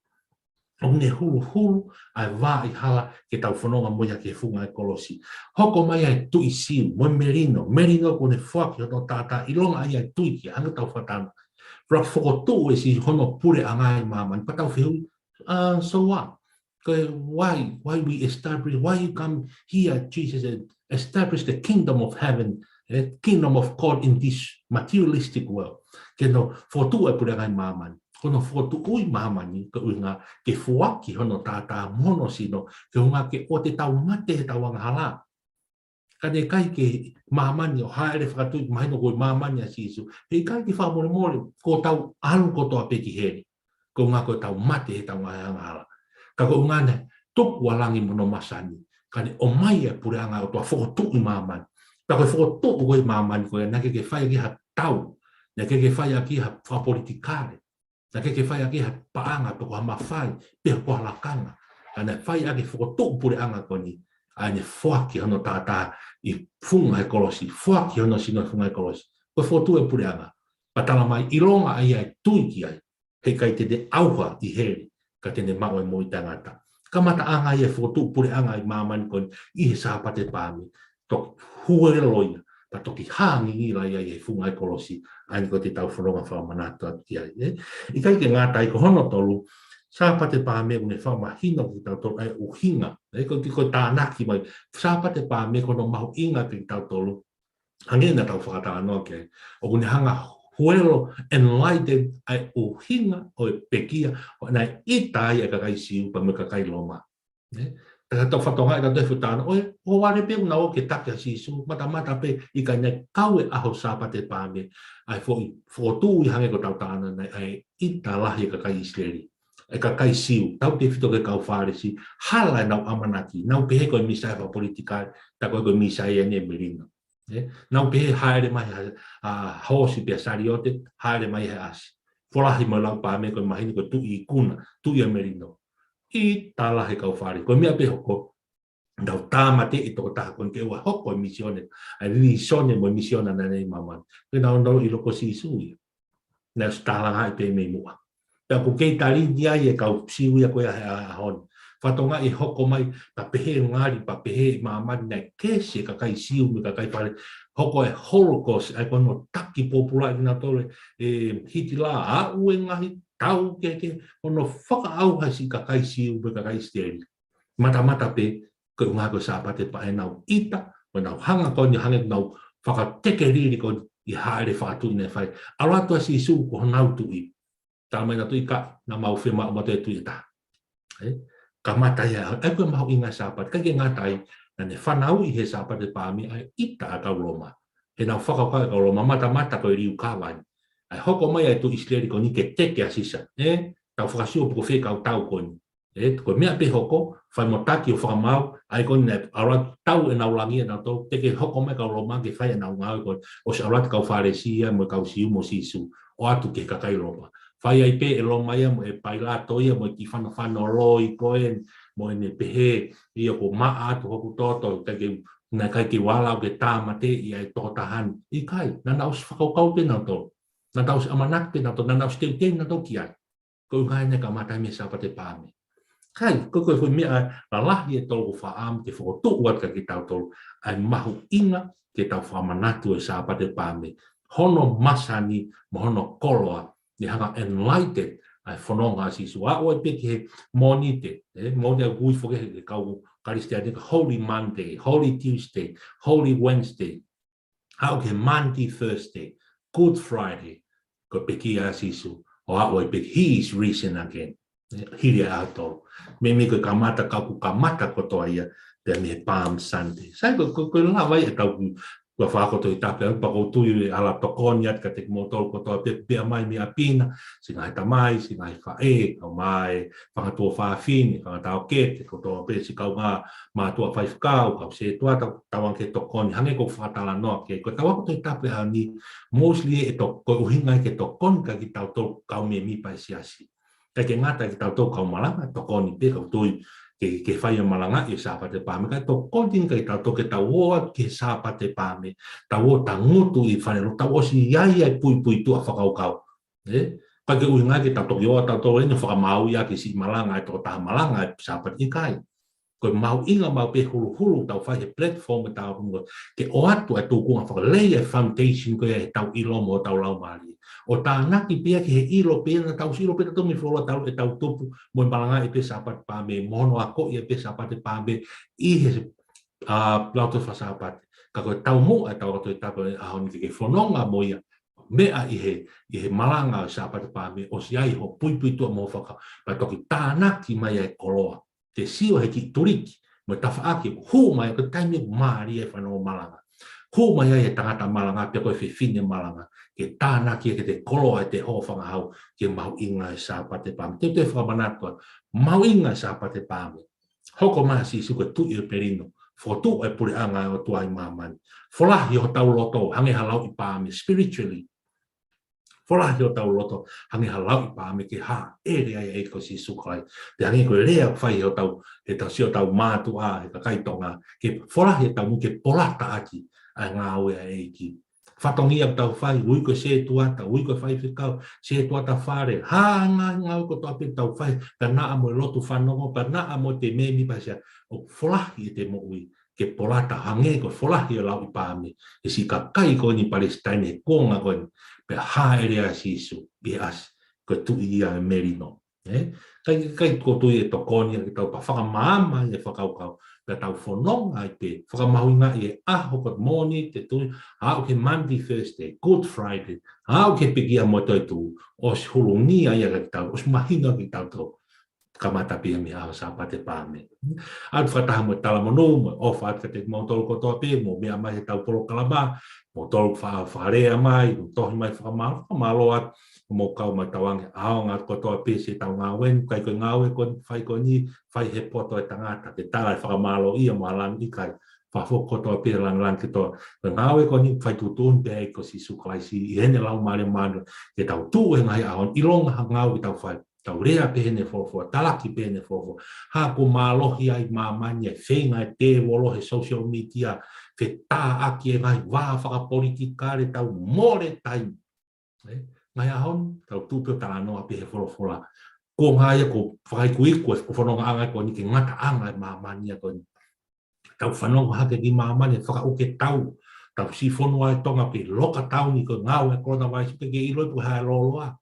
ʻOku ne huluhulu ʻa e vā ʻi hala ke tau fononga mo ia ki he funga ʻo e kolosi. Hoko mai ʻa e tuʻi Siu, mo e melino, melino kuo ne foaki hono taʻataʻa ʻilonga ʻa e tuʻi ki hanga tau fakatana. Pea fokotuʻu ʻe Sīsū hono puleʻanga ʻi māmani, pea tau fehuʻi, uh, so what? Ko e, why, why we establish, why you come here, Jesus, and establish the kingdom of heaven, eh, kingdom of God in this materialistic world? Ke ne fokotuʻu ʻa e puleʻanga ʻi māmani. Ko hono fokotuʻu ʻi māmani, ko e ʻuhinga ke foaki hono taʻataʻa mo hono sino, ke ʻuhinga ke ʻoua te tau mate he tau angahala. Ka ne ʻikai ke māmani ʻo hāʻele fakatuʻi, mahino ko e māmani ʻa Sīsū. He ʻikai ke fakamolemole, ko ʻetau ʻalu kotoa pē ki heli. Ko e ʻuhinga ko ʻetau mate he tau angahala. Ka ko e ʻuhinga naʻe tuku ʻa langi mo hono masani. Ka ne ʻomai ʻa e puleʻanga ʻo toe fokotuʻu ʻi māmani. Pea ko e fokotuʻu ko ē ʻi māmani ko ia naʻe ʻikai ke fai ʻaki ha tau. Naʻe ʻikai ke fai ʻaki ha fakapolitikale. Naʻe ʻikai ke fai ʻaki ha paʻanga pe ko ha mafai, pe ko ha lakanga. Ka naʻe fai ʻaki e fokotuʻu puleʻanga ko eni, ʻa ʻene foaki hono taʻataʻa ʻi funga he kolosi, foaki hono sino ʻi funga he kolosi. Ko e fokotuʻu e puleʻanga. Pea tala mai ʻilonga ʻa ia ʻe tui ki ai, he ʻikai te ne ʻauha ʻi heli, ka te ne maʻu e moʻui taʻengata. Kamataʻanga ia e fokotuʻu puleʻanga ʻi māmani ko eni ʻi he Sāpate Paame, toki huelo ia, pea toki hangingila ia ʻi he funga e kolosi, ʻa eni ko ʻetau fononga fakamanatu atu ki ai, ē? ʻIkai ke ngata ai, ko hono tolu, Sāpate Paame ʻoku ne fakamahino kiate kitautolu ʻa e ʻuhinga, ē, ko e, ko e tānaki mai, Sāpate Paame ko hono mahuʻinga kiate kitautolu, hangē naʻa tau fakatalanoa ki ai, ʻoku ne hanga huelo, enlighten, ʻa e ʻuhinga ʻo e pekia, ʻo naʻe ʻita ai e kakai Siu pea mo e kakai Loma. Ē? Ka tau fakatokangaʻi ʻe tautolu e fuʻu tānaki, ʻo e, ʻo vale pē ʻoku nau ō ke taki ʻa Sīsū, matamata pē ʻikai naʻe kau e ʻaho Sāpate Paame, ʻa e foʻi fokotuʻu ʻi hangē ko ʻetau talanoa ʻanenai, ʻa e ʻita lahi e kakai ʻIsileli. E kakai Siu, tautefito ki he kau Fālesi, hala ʻenau ʻamanaki, nau pehē ko e Mīsaia fakapolitikale, tā ko e ko e Mīsaia eni e melino. Ē? Nau pehē hāʻele mai ha, ha hoosi pe ha saliote, hāʻele mai ha ʻasi. Folahi mo e lau Paame ko e mahino ko e tuʻi ikuna, tuʻi ʻa e melino. ʻIta lahi e kau Fālesi, ko e meʻa pē hoko, nau tāmateʻi e tokotaha ko eni ke ʻoua hoko e misiona, ʻa e vīsone mo e misiona naʻe ʻi māmani. Ko ʻenau ʻilo ko Sīsū ia. Naʻe ʻosi tālangaʻi pē mei muʻa. Pea ʻoku kei tali ni ai e kau Siu ia ko ia he ʻaho ni. Fakatokangaʻi e hoko mai, pea pehē ngali, pea pehē ʻe māmani naʻe kesi e kakai Siu mo e kakai Fālesi. Hoko e Holocaust, ʻa ia ko hono taki pōpulaʻi kinautolu ʻe Hitler, aʻu e ngaahi tau kehekehe, hono fakaʻauha e siʻi kakai Siu mo e kakai ʻIsileli. Matamata pē, ko e ʻuhinga ko e Sāpate Paame ʻenau ʻita, ko ʻenau hanga ko eni hangē ʻenau fakatekelili ko eni ʻi he hāʻele fakatuʻi naʻe fai. ʻAlu atu ʻa Sīsū ko honau tuʻi. Tala mai nautolu ʻikai, naʻa mau fiemaʻu mautolu e tuʻi ʻe taha. Ē? Kamata ia, ʻa ia ko e mahuʻinga e Sāpate, ʻikai ke ngata ai, naʻa ne fanauʻi he Sāpate Paame ʻa e ʻita ʻa e kau Loma. He naʻa nau fakakaukau e kau Loma matamata ko e liukava eni. ʻA e hoko mai ʻa e tuʻi ʻIsileli ko eni ke teke ʻa Sisa. Ē? Tau fakasio pe ko fē kau tau ko eni. Ē, ko e meʻa pē hoko, fai mo taki ʻo fakamaau, ʻa ia ko eni naʻe ʻalu atu tau ʻenau langi ʻenau tau, te ke hoko mai kau Loma ke fai ʻenau ngāue ko ē, ʻosi ʻalu atu kau Fālesi ia mo e kau Siu mo Sīsū, ʻo atu ki he kakai Loma. Fai ai pē ʻe Loma ia mo e Pailato ia mo e kiʻi fanofano loi ko ē, mo ʻene pehē, ʻio kuo maʻa atu hoku toto, ʻikai ke, naʻe ʻikai ke u ala au ke tāmateʻi ʻa e tokotaha ni. ʻIkai, naʻa nau ʻosi fakakaukau pē nautolu. Naʻa nau ʻosi ʻamanaki pē nautolu, naʻa nau ʻosi teuteu nautolu ki ai. Ko e ʻuhinga ia naʻe kamata ai mei he Sāpate Paame. Ka ko e, ko e foʻi meʻa lalahi ʻe tolu ʻoku ou fakaʻamu ke fokotuʻu atu kiate kitautolu, ʻa e mahuʻinga ke tau fakamanatu e Sāpate Paame. Hono masani mo hono koloa, ne hanga enlighten ʻa e fononga ʻa Sīsū. Aʻu ai pē ki he Mōnite, ē, Mōnite ʻoku ui foki ʻe he kau Kalisitiane ko e Holy Monday, Holy Tuesday, Holy Wednesday. Aʻu ki he Maundy Thursday, Good Friday, ko e pekia ʻa Sīsū, ʻo aʻu ai pē ki he He is risen again. Hili ʻa e ʻaho tolu. Meimei ko e kamata, ka ʻoku kamata kotoa ia, pea mei he Palm Sunday. Sai ko, ko, ko e lava ia ʻetau ku, kua fakakoto i tape, pea ʻoku ou tui ʻe ala tokoni atu kiate kimoutolu kotoa pē, pea mai mei ʻapi na, siʻi ngaahi tamai, siʻi ngaahi faʻē, kau mai, fanga tuofāfine, fanga taʻokete, kotoa pē siʻi kaungā mātuʻa faifekau, kau sētuata, tau, tauange ke tokoni, hangē ko e fakatalanoa ki ai, ko ʻetau ako Tohi Tapu he ʻaho ni, mostly ʻe to-, ko e ʻuhinga ia ke tokoni kiate kitautolu kau mēmipa e siasi. ʻIkai ke ngata ai kitautolu kau malanga, tokoni pē kau tui, ke, ke fai e malanga ʻi he Sāpate Paame, kae tokoni kiate kitautolu ke tau ō atu ki he Sāpate Paame, tau ō tangutu ʻi fale lotu, tau ʻosi ʻi ai ʻa e puipuituʻa fakakaukau. ʻE? ʻIkai ke ʻuhinga ke tau toki ō ʻo tau toki ʻi he fakamaau ia ki he siʻi malanga, ʻe tokotaha malanga ʻi he Sāpate, ʻikai. Ko e mahuʻinga maʻu pē huluhulu ʻoku tau fai he platform ʻo e tāpuaki, ke ʻoatu e tūkunga fakalelei, e foundation ko ia ʻetau ʻilo mo hotau laumālie. ʻO tānaki pē ia ki he ʻilo pē ia naʻa tau ʻosi ʻilo pē ʻe tautolu mei fuoloa ʻetau, ʻetau tupu, mo e malangaʻi pē Sāpate Pāme, mo hono akoʻi pē Sāpate Pāme ʻi he, ʻa, Lautohi Faka-Sāpate. Ka ko e taumuʻa ʻetau ako Tohi Tapu he ʻaho ni ke ke fononga mo ia, meʻa ʻi he, ʻi he malanga ʻo e Sāpate Pāme, ʻosi ʻi ai hoʻo puipuituʻa mo e fakakaukau, pea toki tānaki mai ai e koloa. Ke sio he kiʻi tuliki mo e tafaʻaki ʻoku hū mai, ko e taimi ʻoku mālie e fanongo malanga. Hū mai ai e tangata malanga pe ko e fefine malanga, ke tānaki ia ke te koloa ʻete hōfangahau ki he mahuʻinga e Sāpate Pāme. Te u toe fakamanatu atu, mahuʻinga e Sāpate Pāme. Hoko mai ʻa Sīsū ko e Tuʻi ʻo e melino, fokotuʻu e puleʻanga ʻo e ʻOtua ʻi māmani. Folahi hotau loto hangē ha lauʻi pāme, spiritually. Folahi hotau loto hangē ha lauʻi pāme ke hāʻele ai e ʻEiki ko Sīsū Kalaisi. Pea hangē ko e lea ʻoku fai ʻe hotau, ʻe hotau siʻotau mātuʻa, ʻe he kakai Tonga, ke folahi ʻetau moʻui, ke polataʻaki ʻa e ngāue ʻa e ʻEiki. Fatongia ʻoku tau fai, ui ko e sētuata, ui ko e faifekau, sētuata fale, hā ngā ngāue kotoa pē ʻoku tau fai, pea naʻa mo e lotu fanongo, pea naʻa mo e mēmipa, pea ʻoku folahi ʻete moʻui ke polata hangē ko e folahi ʻo e lauʻi pāme ʻi he siʻi kakai ko eni Palesitaine he kuonga ko eni, pea hāʻele ai ʻa Sīsū ʻi he ʻasi, ko e Tuʻi ia ʻo e melino. ʻE? ʻIkai, ʻikai ko e tuʻi ʻe tokoni ia ke tau pā, fakamaama e fakakaukau, pea tau fononga ai pē, fakamahuʻingaʻi e ʻaho ko e Mōnite, Tūsite, aʻu ki he Monday, Thursday, Good Friday, aʻu ki he pekia mo e toetuʻu, ʻosi hulungia ia kiate kitautolu, ʻosi mahino kiate kitautolu, kamata pē ia mei he ʻaho Sāpate Pāme. ʻOatu fakataha mo e talamonū, mo e ʻofa atu kiate kimoutolu kotoa pē, mou meʻa mai heʻetau polokalama, moutolu fa-, fakalea mai, mou tohi mai fakamālō, fakamālō atu, mou kau mai tauange ʻaonga kotoa pē siʻetau ngāue ni, ʻikai ko e ngāue ko eni, fai ko eni, fai he poto ʻo e tangata, ke tala e fakamālō ia mo e lāngilangi, ʻikai, fakafoki kotoa pē lāngilangi kotoa. Ko e ngāue ko eni fai tuʻutuʻuni pē ʻe he ʻEiki ko Sīsū Kalaisi, ʻi heʻene Laumālie Māʻoniʻoni, ke tau tuʻu he ngaahi ʻaho ni, ʻilonga ha ngāue ke tau fai. Tau lea pē heʻene folofola, talaki pē heʻene folofola. Hā kuo mālohi ai māmani ʻi he feinga ʻa e tēvolo he social media, fetāʻaki e ngaahi vā fakapolitikale, tau mole taimi. ʻE? Ngaahi ʻaho ni, tau tuʻu pē ʻo talanoa pē he folofola. Ko e ngaahi ia ko e fakaikuiku e fonongaʻanga ko eni ki he ngataʻanga ʻo e māmani ko eni. Tau fanongo hake ki māmani, fakaʻuke tau, tau siʻi fonua ʻo Tonga pē, lockdown ʻi he ngāue ʻa e coronavirus, ʻikai ke ʻilo pe ko e hā e lōloa.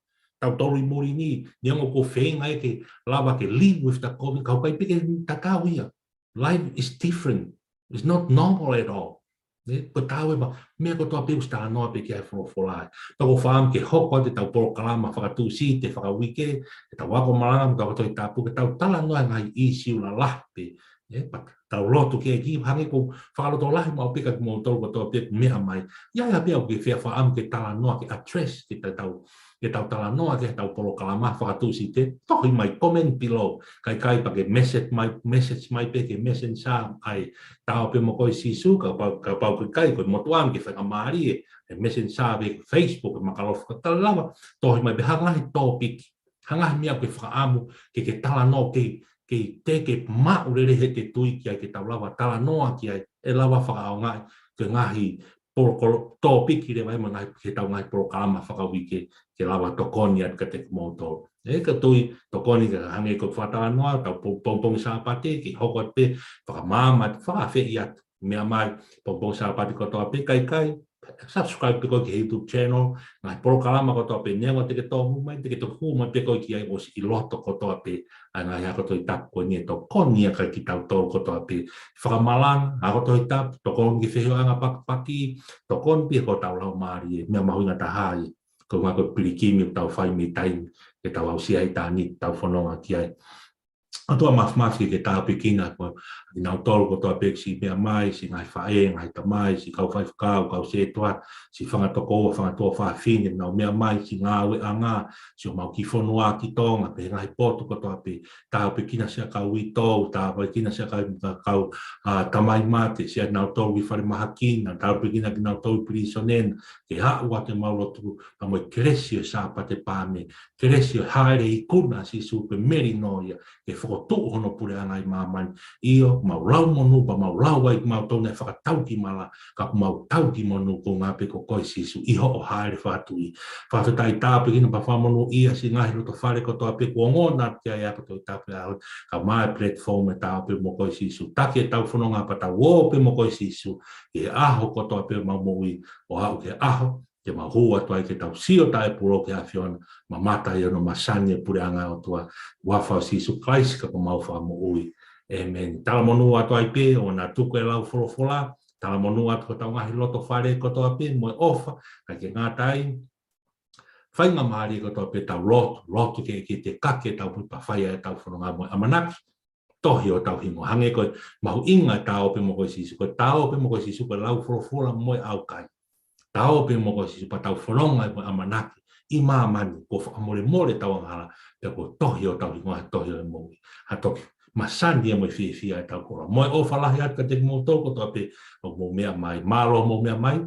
Tautolu ʻi muli ni, neongo ko e feinga ia ke lava ke live with the covid, ka ʻoku ʻikai pē ke tatau ia. Life is different. It's not normal at all. ʻE, ko e taʻu ʻe ma, meʻa kotoa pē ʻoku talanoa pē ki ai e folofola. Pea ʻoku ou fakaʻamu ke hoko atu ʻetau polokalama faka-Tūsite, fakauike, ʻetau ako malanga, ʻetau ako Tohi Tapu, ke tau talanoa e ngaahi ʻīsiu lalahi pē. ʻE, pea tau lotu ki he ʻEiki, hangē ko e fakalotolahi maʻu pē kiate kimoutolu kotoa pē meʻa mai. ʻI ai ha meʻa ʻoku ke fie fakaʻamu ke talanoa, ke address, ke ta-, tau, ke tau talanoa ki heʻetau polokalama faka-Tūsite, tohi mai comment below. Kae ʻikai pea ke message mai, message mai pē ki he Messenger, ʻai, Tao Pē Mo Koe Sīsū, kapau, kapau ʻoku ʻikai, ko e motuʻa ni ke faingamālie, ʻe Messenger, pe Facebook, ʻe Makalofa, ka tau lava, tohi mai pē ha ngaahi tōpiki, ha ngaahi meʻa ʻoku ke fakaʻamu ke, ke talanoa, ke, ke te ke maʻu lelei heʻete tui ki ai, ke tau lava talanoa ki ai, ʻe lava fakaʻaongaʻi ki he ngaahi polokolo-, tōpiki leva ia mo e ngaahi, ki heʻetau ngaahi polokalama fakauike, ke lava tokoni atu kiate kimoutolu. ʻE, ka tui, tokoni ke hangē ko e fakatalanoa, tau po-, pongipongi Sāpate, ke hoko atu pē, fakamaama, fakaafeʻi atu. Meʻa mai, pongipongi Sāpate kotoa pē, kae ʻikai, subscribe pē koe ki he YouTube channel, ngaahi polokalama kotoa pē, neongo te ke tōmui mai, te ke toki hū mai pē koe ki ai, ʻosi ʻi loto kotoa pē ʻa e ngaahi ako Tohi Tapu ko eni ʻe tokoni ia kiate kitautolu kotoa pē. Fakamalanga, ako Tohi Tapu, tokoni ki he feʻohiʻanga pakipaki, tokoni pē ki hotau laumālie, meʻa mahuʻinga taha ia. Ko e ngaahi ko e pilikimi ʻoku tau fai mei taimi, ke tau aʻusia ʻitāniti, tau fononga ki ai. ʻOtua Māfimafi, ke tāpuekina ko kinautolu kotoa pē siʻi meʻa mai, siʻi ngaahi faʻē, ngaahi tamai, siʻi kau faifekau, kau sētuata, siʻi fanga tokoua, fanga tuofāfine, nau meʻa mai, siʻi ngāueʻanga, siʻomau kiʻi fonua ki Tonga, pea ngaahi potu kotoa pē, tāpuekina siʻa kau uitou, tāpuekina siʻa kau, kau, ʻa, tamai mate, siʻa nautolu ʻi falemahaki na, tāpuekina kinautolu ʻi pilīsone na, ke haʻu atu ʻemau lotu, pea mo e kelesi ʻo e Sāpate Pāme, kelesi ʻo e hāʻele ikuna ʻa Sīsū ko e melino ia, ke foko tuʻu hono puleʻanga ʻi māmani. ʻIo, mau lau monū, pea mau lau ai, mau tau ne fakatau ki mala, ka mau tau ki monū ko ngā pē ko koe Sīsū, ʻi hoʻo hāʻele fakatuʻi. Fakafetaʻi tāpuekina pea fakamonūʻia siʻi ngaahi loto fale kotoa pē kuo ongona ki ai ʻa e ako Tohi Tapu ʻo e ʻaho, kae ʻumaʻā e platform ʻe Tau ʻOpe mo koe Sīsū. Taki ʻetau fononga pea tau ō pē mo koe Sīsū, ʻi he ʻaho kotoa pē ʻemau moʻui, ʻo aʻu ki he ʻaho, ke mau hū atu ai ke tau sio taʻepū ki he ʻAfiona, mamata ʻi hono masani e puleʻanga ʻo e ʻOtua, huafa ʻo Sīsū Kalaisi ko homau Fakamoʻui. ʻĒmeni. Talamonū atu ai pē, ʻoua naʻa tuku e lau folofola, talamonū atu ki hotau ngaahi loto fale kotoa pē, mo e ʻofa, kae ʻikai ke ngata ai, faingamālie kotoa pē ʻetau lotu, lotu ke, ke te kake ʻetau pupa fai ʻetau fononga mo e ʻamanaki, tohi hotau hingoa. Hangē ko e mahuʻinga e Tau ʻOpe mo koe Sīsū, ko e Tau ʻOpe mo koe Sīsū, ko e lau folofola mo e ʻaukai. Tau ʻOpe mo koe Sīsū, pea tau fononga mo e ʻamanaki ʻi māmani, kuo fakamolemole ʻetau angahala, pea kuo tohi hotau hingoa he tohi ʻo e moʻui. Ha toki masani ia mo e fiefia ʻetau koloa. Mo e ʻofa lahi atu kiate kimoutolu kotoa pē ʻoku mou meʻa mai. Mālō hoʻomou meʻa mai,